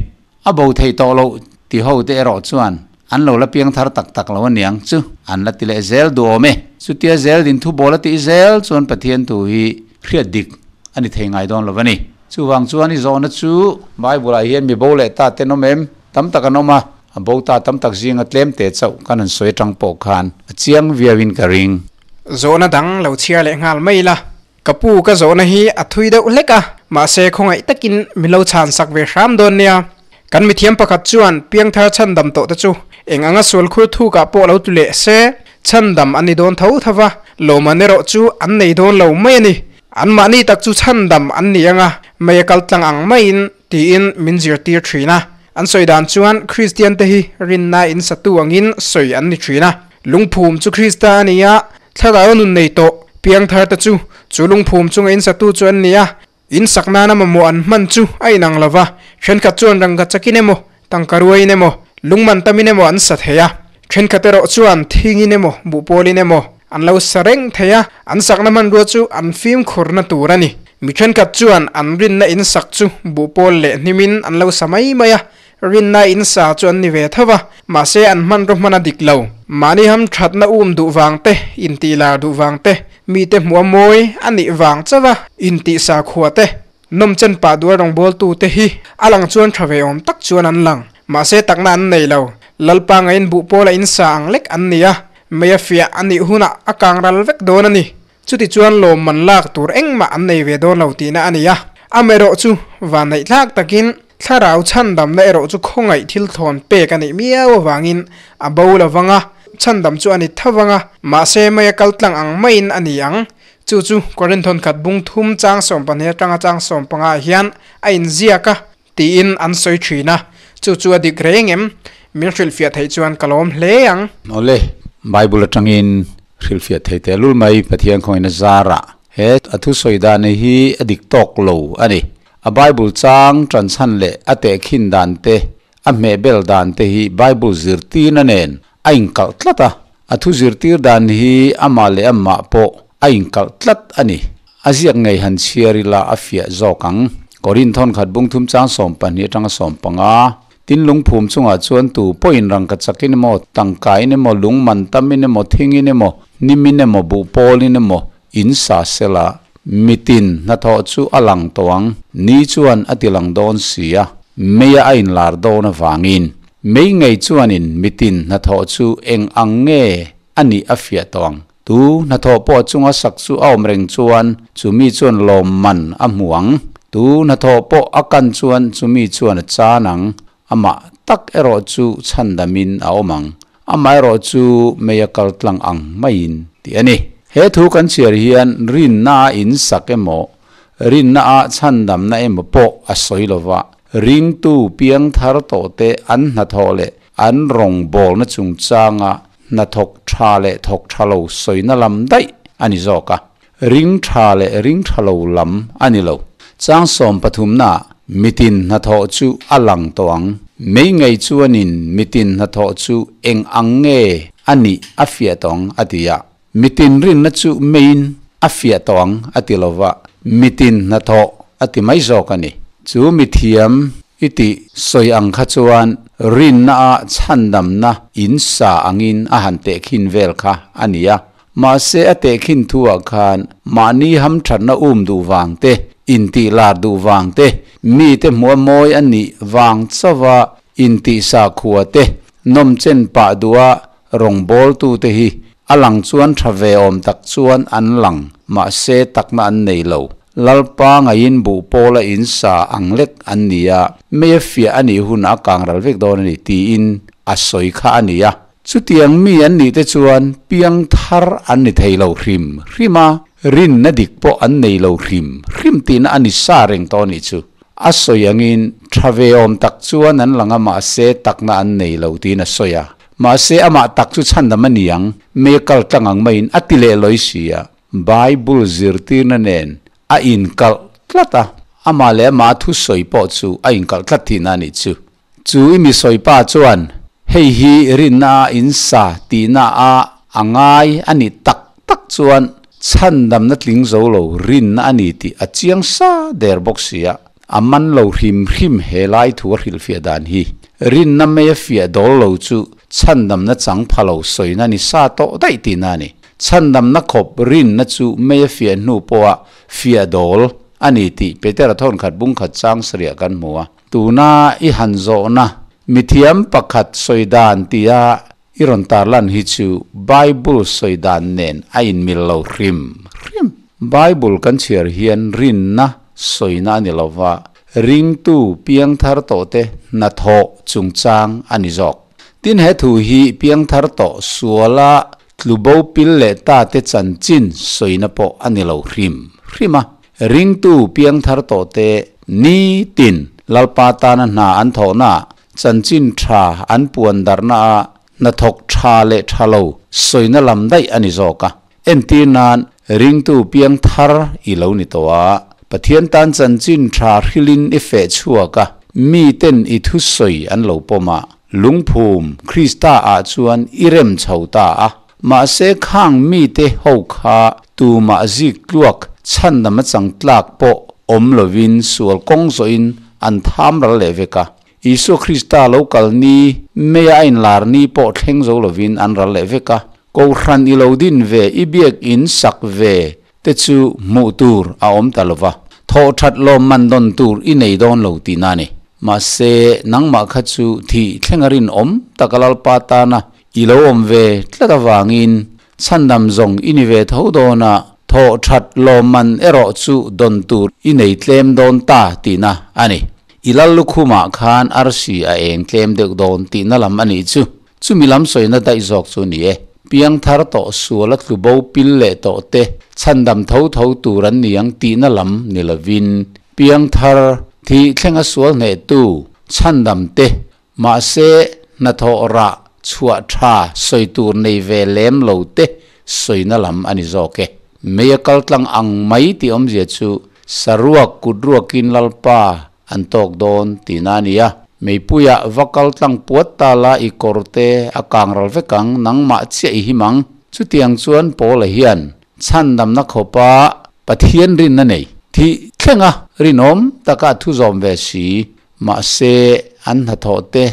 Speaker 2: A bo theih tawh loh ti ho te erawh chuan an lo la piangthar tak tak lo aniang chu an la ti leh zel duhawm e. Chutia zel din thu bawl a tih zel chuan Pathian thu hi hriat dik a ni thei ngai dawn lo a ni. Chuvang chuan i zawhna chu Bible ah hian mi bo leh ta ten awm em? Tam tak an awm a, a bo ta tam tak zinga tlem te chauh kan han sawi atang pawh khan a chiang viauin ka ring.
Speaker 1: Zawhna dang lo chhiar leh nghal mai la. Ka pu ka zawhna hi a thui deuh hlek a, mahse khawngaih takin min lo chhan sak ve hram dawn nia. Kan mithiam pakhat chuan piangthar chhandam tawh te chu eng anga sual khur thukah pawh lo tlu leh se, chhandam an ni dawn tho tho va, lawmman erawh chu an nei dawn lo mai a ni. Anmahni tak chu chhandam an ni anga, mei a kal tlang ang maiin tiin min zirtir thin a. An sawi dan chuan Kristian te hi rinna in satu angin sawi an ni thin a. Lungphum chu Krista a ni a, thlarau nun nei tawh piangthar te chu chu lungphum chunga in satu chu an ni a. In sak nana mamawh an hman chu a inang lo va, thenkhat chuan rangka chakin emaw, tangka ruaiin emaw, lungman tamin emaw an sa thei a. Thenkhat erawh chuan thingin emaw, buhpawlin emaw an lo sa reng thei a, an sakna hmanrua chu an fimkhurna tur a ni. Mi thenkhat chuan an rinna in sak chu buhpawl leh hnimin an lo sa mai mai a, rinna in sa chu an ni ve tho va, mahse an hmanraw hman a dik lo. Mahni ham thatna um duh vang te, intihlar duh vang te, mite hmuh a mawi a nih vang chauh a intih sakhua te, Nawmchen pah dual rawngbawltu te hi a lang chuan tha ve awm tak chuan an lang. Mahse takna an nei lo. Lalpa ngaiin buh pawl a insa ang lek an ni a, mei a fiah a nih hunah a kang ral vek dawn a ni. Chuti chuan lawmman lak tur engmah an nei ve dawn lo tihna a ni a. Amaherawh chu vanneih thlak takin thlarau chhandamna erawh chu khawngaih thil thawn pek a nih miau avangin a bo lo vang a, chhandam chu a ni tho vang a, mahse mei a kal tlang ang maiin a ni ang. Chu chu Korinthon khat bung thum chang 12 atanga chang 15 ah hian a inziak a tiin an sawi thin a, chu chu a dik reng em? Min hrilhfiah theih chuan ka lawm hle ang.
Speaker 2: Awle, Bible atangin hrilhfiah thei teh lul mai Pathian khawngin a zarah he a thusawi dan hi a dik tawk lo a ni. A Bible chang ṭan chhan leh a tehkhin dan te, a hmehbel dan te hi Bible zirtirna nen a inkalh tlat a. A thu zirtir dan hi amah leh amah pawh a inkalh tlat a ni. A ziak ngei han chhiar ila a fiah zawk ang. Korin thawnkhat bungthum chang 12 atanga 15. Tin lungphum chungah chuan tu pawhin rangka chakin emaw, tangkain emaw, lung man tamin emaw, thingin emaw, hnimin emaw, buhpawlin emaw in sa sela, mitin hnathawh chu a lang tawh ang. Ni chuan a ti lang dawn si a, meia a inlar dawn avangin. Mei ngei chuanin mitin hnathawh chu eng ang nge a nih a fiah tawh ang. Tu hnathawh pawh chunga sak chu a awm reng chuan chumi chuan lawmman a hmu ang. Tu hnathawh pawh a kan chuan chumi chuan a chan ang. Amah tak erawh chu chhandamin a awm ang. Amaherawh chu mei a kal tlang ang maiin tih a ni. He thu kan chhiar hian rinna a insak emaw, rinna a chhandamna emaw pawh a sawi lova, ringtu piangthar tawhte an hnathawh leh an rawngbawlna chungchanga hnathawk tha leh thawk tha lo sawina lam daih a ni zawk a, ring tha leh ring tha lo lam a ni lo. Chang 13naah mitin hnathawh chu a lang tawh ang. Mei ngei chuanin mitin hnathawh chu eng ang nge a nih a fiah tawh ang a ti a. Mitin rinna chu meiin a fiah tawh ang a ti lo va, mitin hnathawh a ti mai zawk a ni. Chu mithiam i tih sawi ang kha chuan rinna a chhandamna in sa angin a han tehkhin vel kha a ni a. Mahse a tehkhin thuah khan mahni hamthatna um duh vang te, intih lar duh vang te, mite hmuh a mawi a nih vang chauha intih sakhua te, nawmchen pah duha rawngbawltute hi a lang chuan tha ve awm tak chuan an lang, mahse takna an nei lo. Lalpa ngaiin buh pawla in sa ang lek an ni a, mei a fiah a nih hun a kang ral vek dawn a ni tiin a sawi kha a ni a. Chutiang mi an nih te chuan piang thar an ni thei lo hrim hrim a, rinna dik pawh an nei lo hrim hrim tihna a ni sa reng tawh a nih chu. A sawi angin tha ve awm tak chuan an lang a mahse takna an nei lo tiin a sawi a. Mahse amah tak chu chhandam a ni ang, mei a kal tlang ang maiin a ti leh lawi si a. Bible zirtirna nen a inkalh tlat a, amah leh amah a thusawi pawh chu a inkalh tlat tihna a nih chu. Chu i mi sawi pa chuan hei hi rinna a insa tihna a a ngai a nih tak tak chuan chhandamna tling zo lo rinna a ni tih a chiang sa der bawk si a. A man lo hrim hrim he lai thu a hrilhfiah dan hi rinna mei a fiah dawl lo chu chhandamna chang pha lo sawina ni sa tawh daih tihna a ni. Chhandamna khawp rinna chu mei a fiah hnu pawha fiah dawl a ni tih Petera thawnkhat bungkhat chang sarih kan hmu a. Tuna i han zawhna mithiam pakhat sawi dan tia i rawn tarlan hi chu Bible sawi dan nen a inmil lo hrim hrim. Bible kan chhiar hian rinna sawina a ni lo va, ringtu piangthar tawhte hnathawh chungchang a ni zawk. Tin he thu hi piangthar tawh suala tlubo pil leh ta te chanchin sawina pawh a ni lo hrim hrim a. Ringtu piangthar tawhte nitin Lalpa tana hna an thawhna, chanchin tha an puan darhna a hnathawk tha leh tha lo sawina lam daih a ni zawk a. Entir nan ringtu piangthar i lo ni tawh a, Pathian tan chanchin tha hrilin i feh chhuak a, miten i thusawi an lo pawm a, lungphum Krista ah chuan i rem chho ta a. Mahse khang mite ho kha tumah zik tluak chhandam a chang tlak pawh awm lovin sual kawng zawhin an tham ral leh vek a. Isua Krista lo kal ni meia a inlar ni pawh thleng zo lovin an ral leh vek a. Kohhran i lo din ve, i biak in sak ve te chu hmuh tur a awm ta lova, thawh that lawm man dawn tur i nei dawn lo tihna a ni. Mahse nangmah kha chu thih thleng a rinawm tak a Lalpa tana i lo awm ve tlat avangin chhandam zawng i ni ve tho dawn a, thawh that lawm man erawh chu dawn tur i nei tlem dawn ta tihna a ni. I lal lukhumah khan arsi a eng tlem deuh dawn tihna lam a nih chu. Chumi lam sawina daih zawk chu ni e. Piangthar tawh suala tlu bo pil leh tawh te chhandam tho tho tur an ni ang tihna lam ni lovin, piangthar thih thlenga sual hnehtu chhandam te mahse hnathawh rah chhuah tha sawi tur nei ve lem lo te sawina lam a ni zawk e. Mei a kal tlang ang mai tih awmzia chu. Saruak kut ruakin Lalpa an tawk dawn tihna a ni a. Meipuiah va kal tlang puat ta la i kawr te a kang ral vek ang, nangmah chiah i him ang. Chutiang chuan Paula hian chhandamna khawpa Pathian rinna nei thih thlenga rinawm taka a thu zawm ve si. Mahse, an hnathawh te,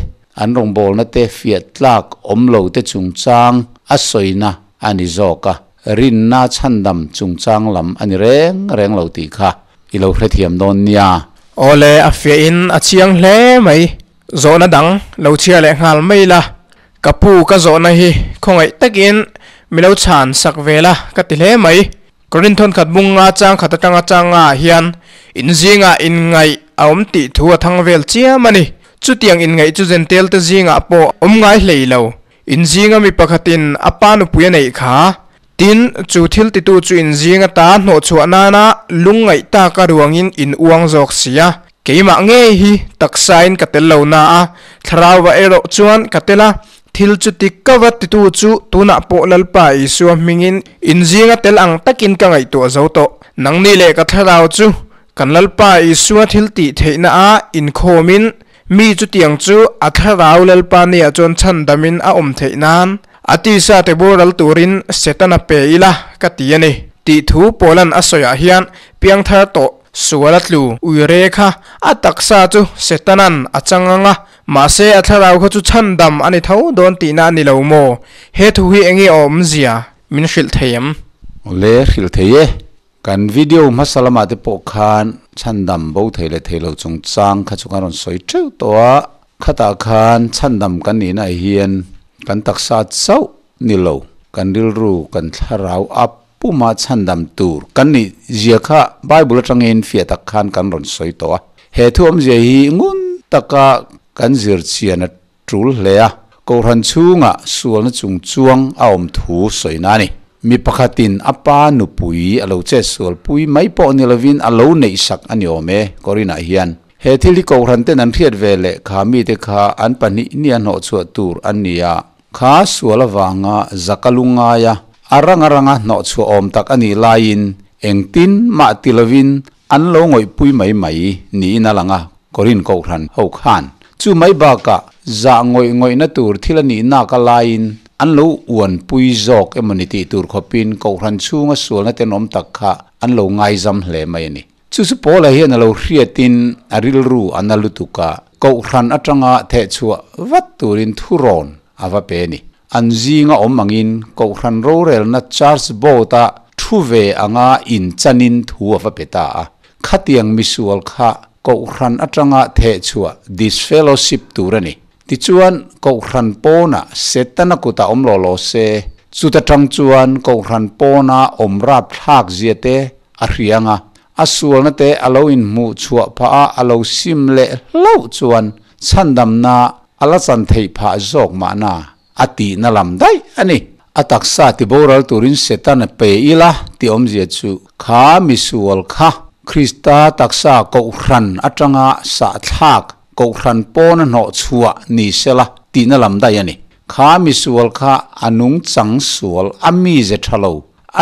Speaker 2: an rawngbawlna te fiah tlak awm lo te chungchang a sawina a ni zawk a, rinna chhandam chungchang lam a ni reng reng lo tih kha i lo hrethiam dawn nia.
Speaker 1: Awle, a fiahin a chiang hle mai. Zawhna dang lo chhiar leh nghal mai la, ka pu ka zawhna hi khawngaih takin mi lo chhan sak ve la ka ti hle mai. Korinthon khat bunga chang khat atanga changa ah hian in zingah inngaih a awm tih thu a thang vel chiam a ni. Chutiang inngaih chu Jentail te zingah pawh awm ngai hlei lo. In zinga mi pakhatin a pa nupui a neih kha. Tin, chu thil titu chu in zing ata hnawhchhuah nana lungngaih taka ruangin in uang zawk si a. Keimah ngei hi taksain ka tel lo na a, thlarauva erawh chuan ka tel a, Thil chu ti ka va titu chu tunah pawh Lalpa Isua hmingin in zinga tel ang takin ka ngaihtuah zo tawh. Nangni leh ka thlarau chu kan Lalpa Isua thil tih theihna a inkhawmin mi chutiang chu a thlarau Lalpa nia chuan chhandamin a awm theih nan a tisa te boral turin Setana pe ila ka ti a ni tih thu Paulan a sawiah hian piangthar tawh sual a tlu uire kha a taksa chu Setanan a chang ang a, Mahse, a thlarau kha chu chhandam a ni tho dawn tihna a ni lo maw? He thu hi enge awmzia min hrilh thei em?
Speaker 2: Awle, hrilh thei e. Kan video hmasa lamah te pawh khan chhandam bo thei leh thei lo chungchang kha chu kan rawn sawi teuh tawh a. Khatah khan chhandam kan nihnaah hian kan taksa chauh ni lo, kan rilru, kan thlarau a puma chhandam tur kan nih zia kha Bible atangin fiah tak khan kan rawn sawi tawh a. He thu awmzia hi ngun taka kan zir chian a tul hle a, Kohhran chhungah sualna chung chuang a awm thu sawina a ni. Mi pakhatin a pa nupui a lo chet sualpui mai pawh ni lovin a lo neihsak a ni awm e, Korinah hian. He thil hi Kohhran ten an hriat ve leh kha mite kha an pahnih nia hnawhchhuah tur an ni a. Kha sual avanga zaka lungngaia a ranga ranga hnawhchhuah awm tak a nih laiin engtin mah ti lovin an lo ngawihpui mai mai niin a lang a, Korin Kohhran ho khan chu mai bakah zah ngawih ngawihna tur thil a nih nak a laiin an lo uanpui zawk emaw ni tih tur khawpin Kohhran chhunga sualna tenawm tak kha an lo ngaizam hle mai a ni. Chu chu Paula hian a lo hriatin a rilru a na lutuk a, Kohhran atanga thehchhuah vat turin thurawn a va pe a ni. An zinga awm angin Kohhran rorelna Church Board-a thu ve anga inchanin thu a va pe ta a. Khatiang misual kha Kohhran atanga thehchhuah disfellowship tur a ni. Tichuan, Kohhran pawnah Setana kutah awm law law se, chuta tang chuan Kohhran pawna awm rapthlak zia te a hriang a, a sualna te a lo inhmuh chhuah phah a, a lo sim leh hlauh chuan chhandamna a la chan theih phah zawk mahna a tihna lam daih a ni. A taksa ti boral turin Setana pe ila tih awmzia chu kha misual kha Krista taksa Kohhran atanga sahthlak Kohhran pawn a hnawh chhuah ni sela tihna lam daih a ni. Kha misual kha a nungchang sual a mize tha lo,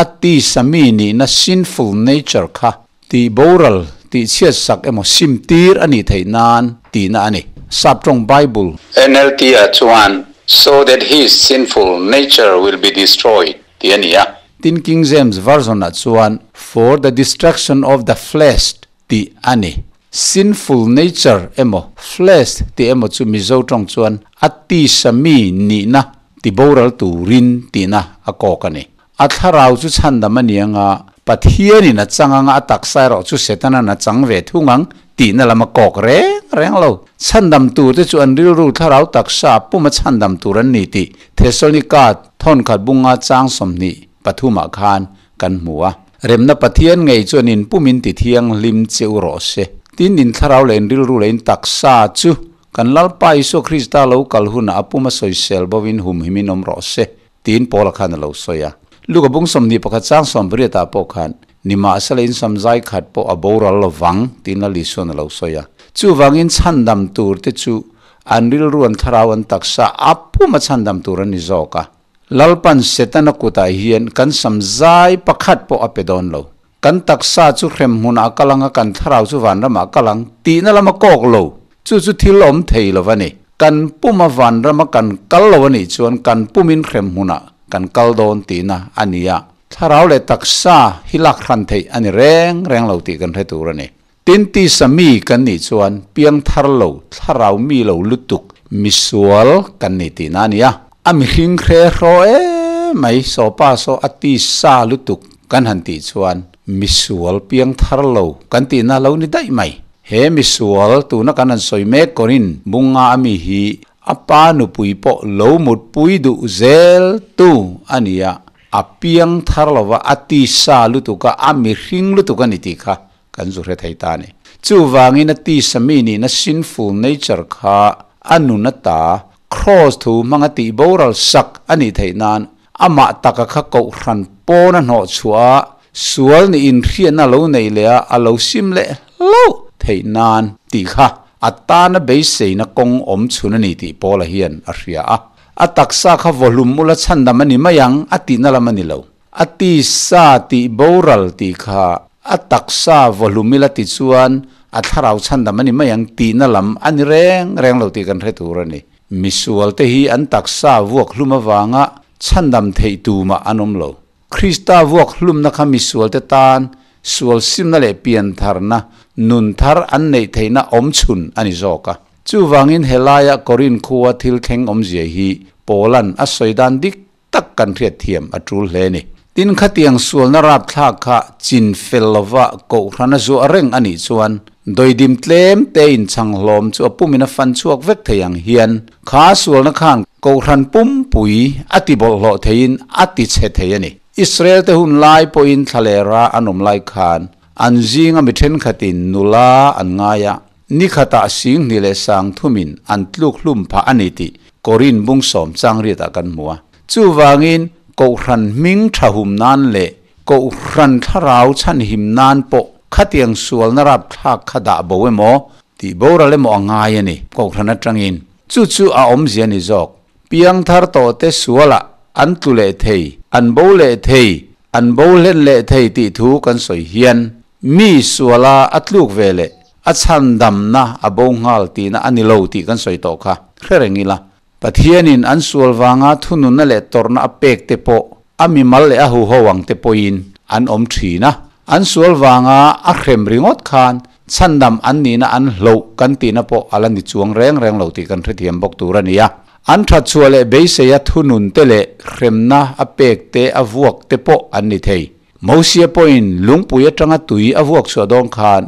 Speaker 2: a tisa mi nihna sinful nature kha tih boral, tih chhiat sak emaw sim tir a nih theih nan tihna a ni. Saptawng Bible.
Speaker 3: NLT ah chuan so that his sinful nature will be destroyed tih a ni a.
Speaker 2: Tin King James Version ah chuan for the destruction of the flesh tih a ni. Sinful nature emaw flesh tih emaw chu Mizo tawng chuan a tisa mi nihna ti boral turin tihna a kawk a ni. A thlarau chu chhandam a ni anga, Pathianin a chang anga a taksa erawh chu Setanan a chang ve thung ang tihna lam a kawk reng reng lo. Chhandam turte chu an rilru thlarau taksa puma chhandam tur an ni tih Thesalonika thawnkhat bunga chang 23 ah khan kan hmu a. Remna Pathian ngei chuan in pumin ti thianghlim che u rawh se. Tin, in thlarau leh in rilru leh in taksa chu kan Lalpa Isua Krista lo kal hunah a puma sawisel bovin humhimin awm rawh se, tiin Paula khan a lo sawi a. Luka bung 21 chang 18 ah pawh khan, Nimahsela in samzai khat pawh a boral lo vang, tiin Lal Isuan a lo sawi a. Chuvangin chhandam turte chu an rilru an thlarau an taksa a puma chhandam tur an ni zawk a. Lalpan Setana kutah hian kan sam zai pakhat pawh a pe dawn lo. Kan taksa chu hremhmunah a kal ang a, kan thlarau chu vanramah a kal ang tihna lam a kawk lo. Chu chu thil awm thei lo a ni. Kan puma vanrama kan kal lo a nih chuan kan pumin hremhmunah kan kal dawn tihna a ni a. Thlarau leh taksa hi lak hran theih a ni reng reng lo tih kan hre tur a ni. Tin, tisa mi kan nih chuan piangthar lo, thlarau mi lo lutuk, misual kan ni tihna a ni a. A mihring hre hraw em mai, sawpa saw a tisa lutuk kan han tih chuan misual piangthar lo kan tihna lo ni daih mai. He misual tuna kan han sawi mek Korin bunga a mi hi a pa nupui pawh lo mutpui duh zel tu a ni a, a piangthar lova a tisa lutuk a, a mihring lutuk a ni tih kha kan zu hre thei ta a ni. Chuvangin a tisa mi nihna sinful nature kha a nun ata Kraws thu hmanga tih boral sak a nih theih nan amah taka kha kohhran pawn a hnawh chhuah a, sual nih inhriatna a lo neih leh a, a lo sim leh hlauh theih nan tih kha a tana beiseina kawng awm chhun a ni tih Paula hian a hria a. A taksa kha vawhlum ula chhandam a ni mai ang a tihna lam a ni lo. A tisa tih boral tih kha a taksa vawhlum ila ti chuan a thlarau chhandam a ni mai ang tihna lam a ni reng reng lo tih kan hre tur a ni. Misual te hi an taksa vuak hlum avanga chhandam theih tumah an awm lo. Krista vuak hlumna kha misual te tan sual simna leh piantharna, nun thar an neih theihna awm chhun a ni zawk a. Chuvangin helaia Korin khua thil thleng awmzia hi Paula'n a sawi dan dik tak kan hriatthiam a tul hle a ni. Tin, khatiang sualna rapthlak kha chin fel lova kohhran a zuah reng a nih chuan dawidim tlem te inchhang hlawm chu a pumin a fan chhuak vek thei ang hian kha sualna khan kohhran pumpui a ti bawlhhlawh theiin a ti chhe thei a ni. Israel te hun lai pawhin thlalera an awm lai khan an zinga mi thenkhatin nula an ngai a, Ni khatah Singhni leh Sangthumin an tluk hlum phah a ni tih Korin bung sawm changriat ah kan hmu a. Chuvangin Kohhran hming tha hum nan leh Kohhran thlarau chhan him nan pawh khatiang sualna rapthlak kha dah bo emaw tih boral emaw a ngai a ni Kohhran atangin. Chu chu a awmzia ni zawk. Piangthar tawhte sualah an tlu leh thei, an bo leh thei, an bo hlen leh thei tih thu kan sawi hian Mi suala a tluk ve leh a chhandamna a bo nghal tihna a ni lo tih kan sawi tawh kha hre reng ila. Pathianin an sual vanga thununna leh tawrhna a pek te pawh a mimal leh a huho ang te pawhin an awm thin a. An sual vanga a hrem ringawt khan chhandam an nihna an hloh kan tihna pawh a la ni chuang reng reng lo tih kan hrethiam bawk tur a ni a. An thatchhuah leh beiseia thunun te leh hremna a pek te a vuak te pawh an ni thei. Mosia pawhin lungpui atanga tui a vuak chhuah dawn khan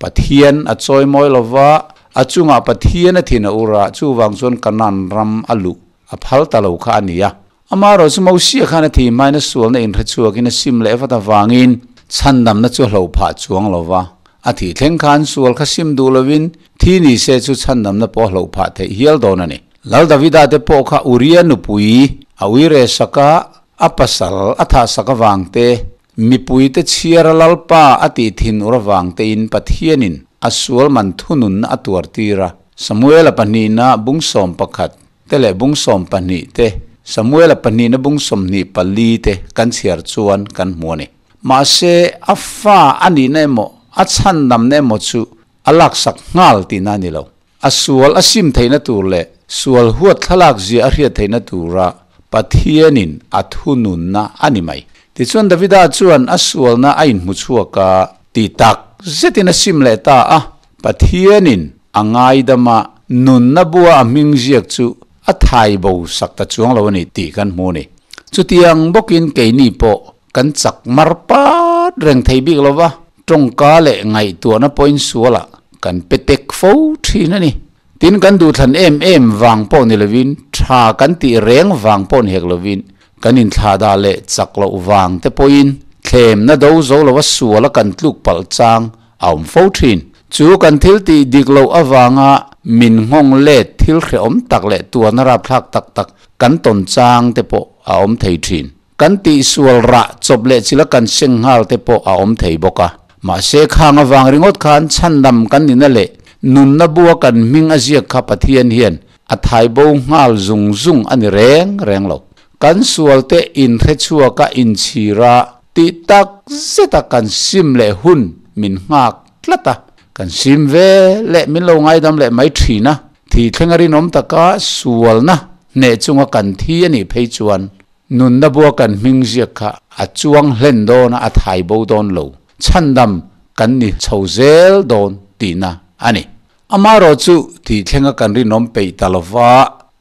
Speaker 2: Pathian a chawi mawi lo va, a chungah Pathian a thin a ur a, chuvang chuan Kanaan ram a luh a phal ta lo kha a ni a. Amaherawh chu Mosia khan a thih hmain a sualna inhre chhuakin a sim leh vat avangin chhandamna chu a hlo phah chuang lo va, a thih thleng khan sual kha sim duh lovin thi ni se chu chhandamna pawh a hloh phah theih hial dawn a ni. Lal Davida te pawh kha Uria nupui a uire sak a, A pasal a thahsak avangte, mipuite chhiara Lalpa a tih thin ur avangtein Pathianin a sual man thununna a tuar tir a. Samuela pahnihna bung 11 te leh bung 12 te, Samuela pahnihna bung 24 te kan chhiar chuan kan hmu a ni. Mahse, a fa a nihna emaw, a chhandamna emaw chu a laksak nghal tihna a ni lo. A sual a sim theihna tur leh sual huat thlalak zia a hriat theihna tura Pathianin a thununna a ni mai. Tichuan Davida chuan a sualna a inhmu chhuak a, ti tak zetin a sim leh ta a. Pathianin a ngaidam a, nunna bua a hming ziak chu a thai bo sak ta chuang lo a ni tih kan hmu a ni. Chutiang bawkin keini pawh kan chak mar pat reng thei bik lo va, tawngka leh ngaihtuahna pawhin sualah kan pe tek fo thin a ni. Tin, kan duhthlan em em vang pawh ni lovin, tha kan tih reng vang pawh ni hek lovin, kan inthlahdah leh chak loh vang te pawhin thlemna do zo lova suala kan tluk palh chang a awm fo thin. Chu kan thil tih dik loh avanga min nghawng let thil hrehawm tak leh tuarna rapthlak tak tak kan tawn chang te pawh a awm thei thin. Kan tihsual rah chawp leh chila kan seng nghal te pawh a awm thei bawk a. Mahse khang avang ringawt khan chhandam kan nina leh nunna bua kan hming a ziak kha Pathian hian a thai bo nghal zung zung a ni reng reng lo. Kan sual te inhre chhuak a inchhir a, Tih tak zeta kan sim leh hun min nghak tlat a, kan sim ve leh min lo ngaidam leh mai thin a, thi thleng a rinawm taka sualna hneh chunga kan thi a nih phei chuan nunna bua kan hming ziak kha a chuang hlen dawn a, a thai bo dawn lo, chhandam kan ni chho zel dawn tihna a ni. Amaherawh chu tih thlenga kan rinawm peih ta lova,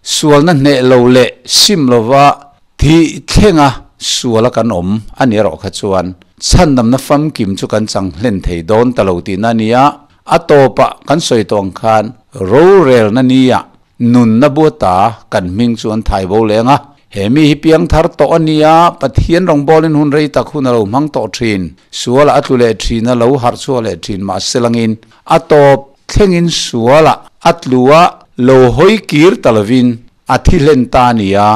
Speaker 2: sualna hneh lo leh sim lova thih thlenga suala kan awm a ni erawh kha chuan chhandamna famkim chu kan chang hlen thei dawn ta lo tihna a ni a, a tawpah kan sawi tawh ang khan rorelna nia Nunna buata kan hming chu an thai bo leng a, he mi hi piangthar tawh a nia, Pathian rawngbawlin hun rei tak hun a lo hmang tawh thin, sualah a tlu leh thin a, lo harh chhuak leh thin mahse langin a tawp thlengin sualah a tlu a, lo hawi kir ta lovin a thi hlen ta a nia,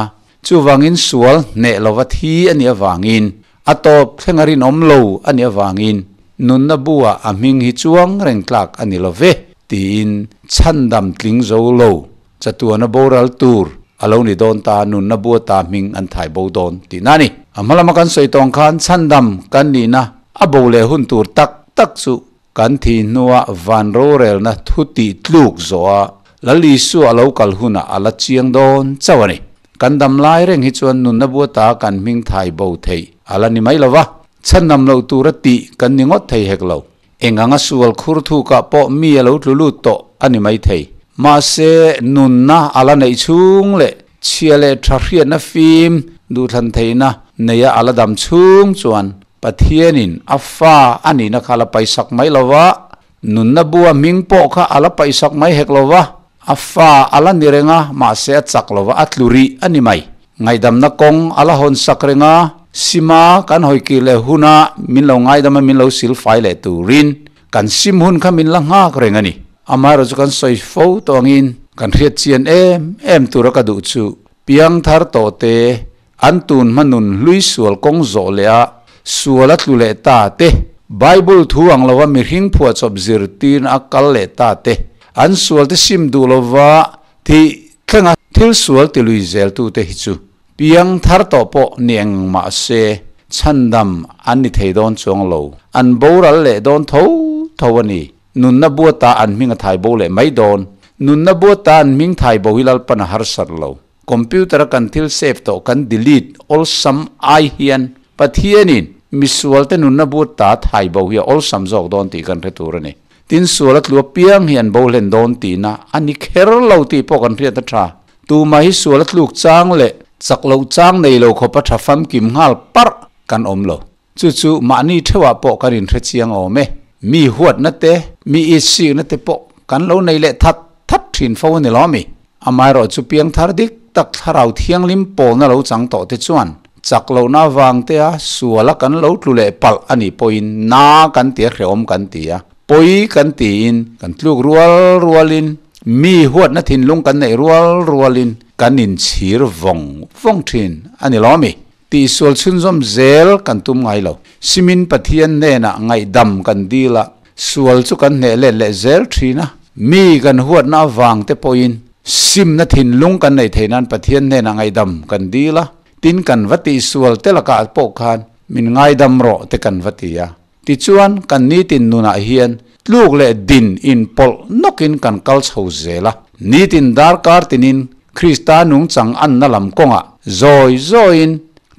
Speaker 2: chuvangin sual hneh lova thi a nih avangin a tawp thleng a rinawm lo a nih avangin nunna buah a hming hi chuang reng tlak a ni lo ve tiin chhandam tling zo lo chatuana boral tur a lo ni dawn ta, nunna bu ata hming an thai bo dawn tihna a ni. A hma lama kan sawi tawng khan chhandam kan nihna a bo leh hun tur tak tak chu kan thih hnua van rorelna thu tih tluk zawha Lal Isua a lo kal hunah a la chiang dawn chauh a ni. Kan dam lai reng hi chuan nunna bu ata kan hming thai bo theih a la ni mai lo va, chhandam loh tura tih kan ni ngawt thei hek lo. Eng anga sual khur thukah pawh mi a lo tlu lut tawh a ni mai thei. Mahse, nunna a la neih chhung leh chhia leh tha hriatna fim duhthlan theihna neia a la dam chhung chuan Pathianin a fa a nihna kha a la paihsak mai lo va, Nunna bua hming pawh kha a la paihsak mai hek lo va, a fa a la ni reng a, mahse a chak lo va, a tlu rih a ni mai. Ngaihdamna kawng a la hawn sak reng a, sima kan hawi kir leh huna min lo ngaidam a, min lo sil fai leh turin kan sim hun kha min la nghak reng a ni. Amaherawhchu chu kan sawi fo tawh angin kan hriat chian em em tura ka duh chu piangthar tawh te An tun hma nun hlui sual kawng zawh leh a sual a tlu leh ta te, Bible thu ang lova mihring phuahchawp zirtirna a kal leh ta te, an sual te sim duh lova thih thlenga thil sual ti lui zeltute hi chu piang thar tawh pawh ni eng mah se chhandam an ni thei dawn chuang lo, an boral leh dawn tho tho a ni. Nunna buata an hming a thai bo leh mai dawn. Nunna buata an hming thai bo hi Lalpan a harsat lo. Computer a kan thil save tawh kan delete awlsam ai hian Pathianin misualte nunna but ta thai bo hi a awlsam zawk dawn tih kan hre tur a ni. Tin sual a tlu apiang hi an bo hlen dawn tihna a ni kher lo tih pawh kan hriat a tha. Tumah hi sual a tluk chang leh chak loh chang nei lo khawpa tha famkim nghal parh kan awm lo. Chu chu mahni theuhah pawh kan inhre chiang awm e. Mi huatna te, mi itsikna te pawh kan lo nei leh that that thin fo a ni lo mi? Amaherawh chu piangthar dik tak thlarau thianghlim pawlna lo chang tawh te chuan chak lohna avang te a suala kan lo tlu leh palh a nih pawhin na kan ti a hrehawm kan ti a, pawi kan tiin kan tluk rual rualin mi huatna thinlung kan neih rual rualin kan inchhir vawng vawng thin a ni lo mi? Tihsual chhunzawm zel kan tum ngai lo. Simin Pathian hnenah ngaihdam kan dil a, sual chu kan hneh let leh zel thin a. Mi kan huatna avang te pawhin simna thinlung kan neih theih nan Pathian hnenah ngaihdam kan dil a, tin kan va tihsual te lakah pawh khan min ngaidam rawh te kan va ti a. Tichuan kan nitin nunah hian tluk leh din inpawlh nawkin kan kal chho zel a. Nitin darkar tinin Krista nungchang anna lam kawngah zawi zawiin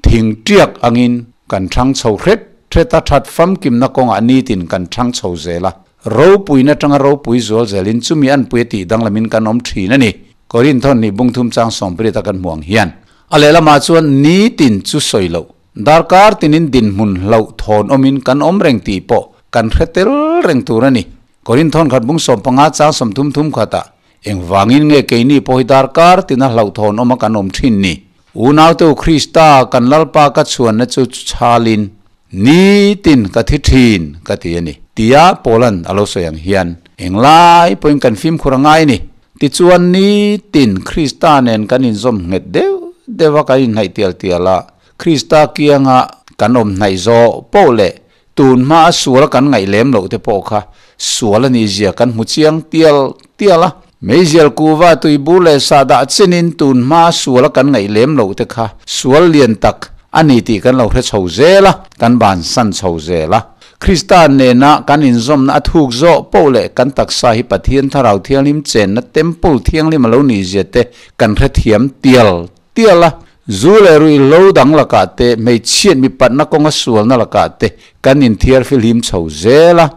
Speaker 2: thing tiak angin kan thang chho hret hret a, that famkimna kawngah nitin kan thang chho zel a. Ropuina atanga ropui zual zelin chumi anpui a tih danglamin kan awm thin a ni. Korinthon nih bungthum chang sawmpariat a kan hmuh ang hian a lehlamah chuan nitin chu sawi loh Darkar tinin dinhmun hlauh thawn awmin kan awm reng tih pawh kan hre tel reng tur a ni. Korinthon khat bung 15 chang 30 thum khatah engvangin nge keini pawh hi darkar tina hlauh thawn awma kan awm thin ni? Unaute u Krista kan Lalpa ka chhuanna chu chhalin nitin ka thi thin ka ti a ni tia Paulan a lo sawi ang hian englai pawhin kan fimkhur a ngai a ni. Tichuan nitin Krista nen kan inzawm nghet deuh deuh a kan inhnaih tial tial a, Krista kianga kan awm hnaih zawh poh leh tun hma a sual kan ngaih lem loh te pawh kha sual a nih zia kan hmu chiang tial tial a. Meizial kuva tuibur leh sahdah chenin tun hma a sual kan ngaih lem loh te kha sual lian tak a ni tih kan lo hre chho zel a, kan bansan chho zel a. Krista nena kan inzawmna a thuk zawh poh leh kan taksa hi Pathian Thlarau Thianghlim chenna temple thianghlim a lo nih zia te kan hrethiam tial tial a. Zu leh ruihhlo dang lakah te, hmeichhiat mipatna kawnga sualna lakah te kan inthiar fihlim chho zel a.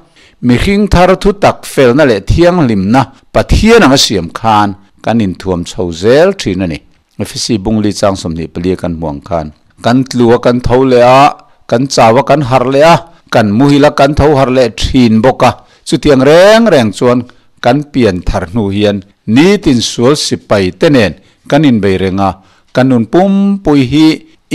Speaker 2: Mihring thar thu tak felna leh thianghlimna Pathian anga siam khan kan inthuam chho zel thin a ni. Efesi bungli chang 24 a kan hmuh ang khan kan tlu a kan tho leh a, kan chau a kan harh leh a, kan muhil a kan tho harh leh thin bawk a. Chutiang reng reng chuan kan pian thar hnu hian nitin sual sipai te nen kan inbei reng a, kan nun pumpui hi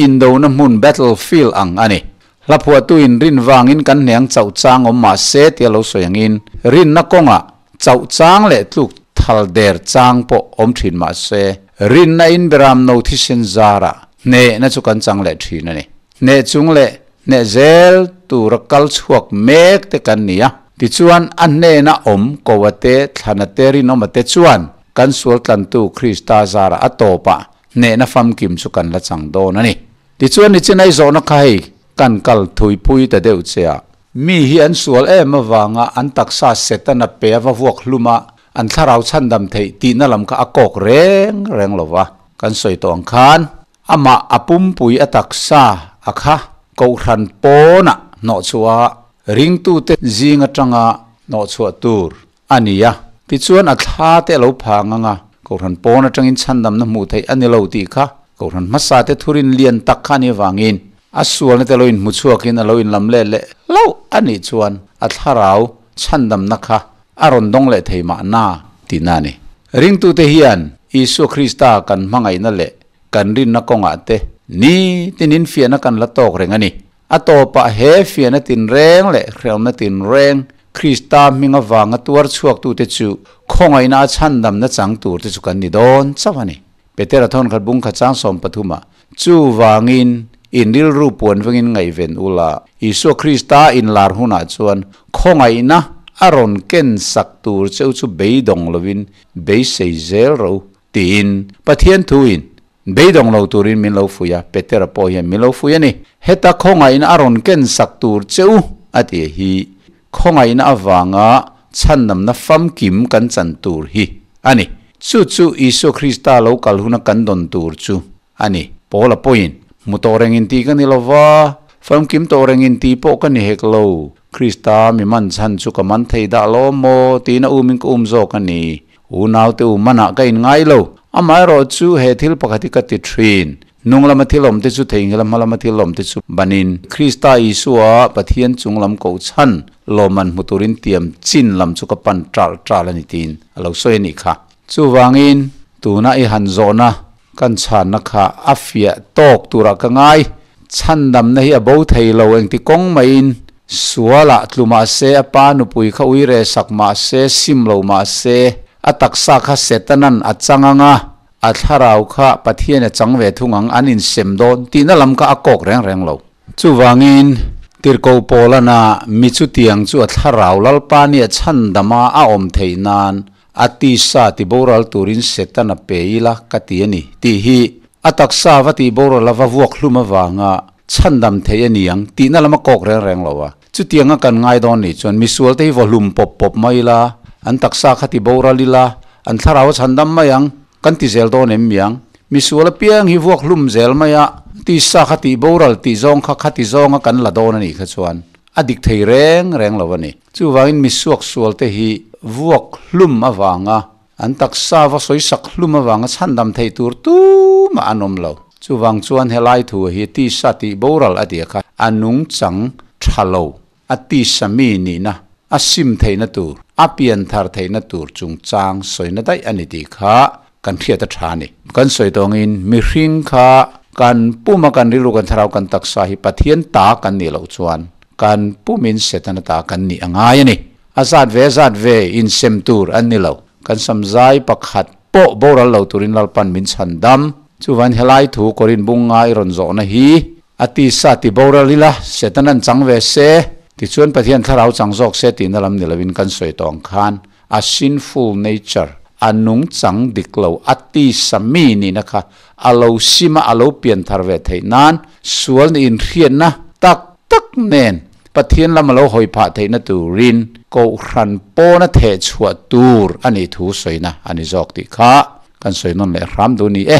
Speaker 2: indona hmun battlefield ang a ni. Hla phuahtu in rin vangin kan hneng chauh chang awm mah se tia lo sawi angin rinna kawngah chauh chang leh tluk thal der chang pawh awm thin mah se rinna in beram no thisen zarah hnehna chu kan chang leh thin a ni. Hneh chung leh hneh zel tura kal chhuak mek te kan ni a, tichuan a hnena awm koa te thlana te rinawma te chuan kan sual tlantu Krista zarah a tawpah hnehna famkim chu kan la chang dawn a ni. Tichuan nichin ai zawhna kha hei kan kal thuipui ta deuh che a. Mi hi an sual em avanga an taksa Setana pe a va vuak hlum a, an thlarau chhandam theih tihna lam kha a kawk reng reng lo va. Kan sawi tawh ang khan amah a pumpui a taksa a kha kohhran pawnah hnawhchhuah a, ringtute zing atanga hnawhchhuah tur a ni a. Tichuan a thla te a lo phang ang a, Kohhran pawn atangin chhandamna hmuh theih a ni lo tih kha Kohhran hmasa te thurin lian tak kha a nih avangin a sualna te lo inhmu chhuakin a lo inlam leh leh hlauh a nih chuan a thlarau chhandamna kha a rawn dawng leh thei mahna tihna a ni. Ringtute hian Isua Krista kan hmangaihna leh kan rinna kawngah te nitinin fiahna kan la tawk reng a ni. A tawpah he fiahna tinreng leh hrelna tinreng Krista hming avanga tuar chhuaktute chu khawngaihna a chhandamna chang turte chu kan ni dawn chauh a ni. Petera thawnkhat bung khat chang 13 ah, Chuvangin, in rilru puan vengin ngaihven ula, Isua Krista inlar hunah chuan khawngaihna a rawn ken sak tur cheu chu beidawng lovin beisei zel ro tiin Pathian thuin Beidawng lo turin min lo fuih a, Petera pawh hian min lo fuih a ni. Heta khawngaihna a rawn ken sak tur che u, a ti hi khawngaihna avanga chhandamna famkim kan chan tur hi a ni. Chu chu Isua Krista lo kal huna kan dawn tur chu a ni. Paula pawhin, Hmu tawh reng in tih ka ni lo va, famkim tawh reng in tih pawh ka ni hek lo. Krista mi man chhan chu ka man thei dah lo maw? tiin a umin ka um zawk a ni. Unaute u manah ka inngai lo. Amaherawh chu he thil pakhat hi ka ti thin. Hnung lama thil awmte chu theihnghilh a hma lama thil awmte chu banin Krista Isua Pathian chung lam koh chhan lawmman hmu turin tiam chin lam chu ka pan ṭalh ṭalh a ni tiin a lo sawi a nih kha. Chuvangin tuna i han zawhna kan chhanna kha a fiah tawk turah ka ngai. Chhandamna hi a bo thei lo engti kawng maiin sualah tlu mah se, a pa nupui kha ui reh sak mah se, sim lo mah se, a taksa kha Setanan a chang ang a, a thlarau kha Pathian a chang ve thung ang, an insem dawn tihna lam kha a kawk reng reng lo. Chuvangin, Tirhkoh Paulana mi chutiang chu a thlarau Lalpa nia chhandama a awm theih nan A tisa ti boral turin Setan a pe ila ka ti a ni tih hi a taksa va tih boral a va vuak hlum avanga chhandam theih a ni ang tihna lam a kawk reng reng lo a. Chutianga kan ngai dawn nih chuan misualte hi vaw hlum pawp pawp mai ila, an taksa kha ti boral ila, an thlarau a chhandam mai ang kan ti zel dawn em miang? Misual apiang hi vuak hlum zel mai a, tisa kha tih boral tih zawng kha khati zawnga kan la dawn a nih kha chuan a dik thei reng reng lo a ni. Chuvangin misuak sualte hi vuak hlum avanga an taksa va sawi sak hlum avanga chhandam theih tur tumah an awm lo. Chuvang chuan helai thu hi tisa tih boral a tia kha a nungchang tha lo, a tisa mi nihna, a sim theihna tur, a pianthar theihna tur chungchang sawina daih a ni tih kha kan hriat a tha a ni. Kan sawi tawngin mihring kha kan puma kan rilru kan thlarau kan taksa hi Pathian ta kan nih loh chuan kan pumin Setana ta kan nih a ngai a ni. A zat ve a zat ve insem tur an ni lo. Kan samzai pakhat pawh boral lo turin Lalpan min chhan dam. Chuvan helai thu Korin bunga i rawn zawhna hi a tisa ti boral ila Setana'n chang ve se, tichuan Pathian thlarau chang zawk se tihna lam ni lovin kan sawi tawng khan a sinful nature. A nungchang dik lo a tisa mi nihna kha a lo sim a, a lo pian thar ve theih nan sual nih inhriatna tak tak nen Pathian lam a lo hawi phah theihna turin Kohhran pawna theh chhuah tur a nih thu sawina a ni zawk tih kha kan sawi nawn leh hram duh ni e.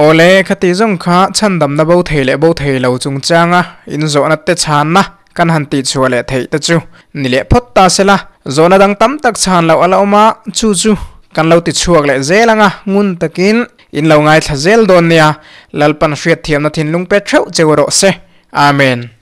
Speaker 1: Awle, khati zawng kha chhandamna bo thei leh bo thei lo chungchanga inzawhna te chhanna kan han tih chhuah leh theih te chu ni leh phawt ta se la, zawhna dang tam tak chhan loh a la awm a, chu chu kan lo ti chhuak leh zel ang a, ngun takin in lo ngaithla zel dawn nia, Lalpan hriatthiamna thinlung pe theuh cheu rawh se. Amen.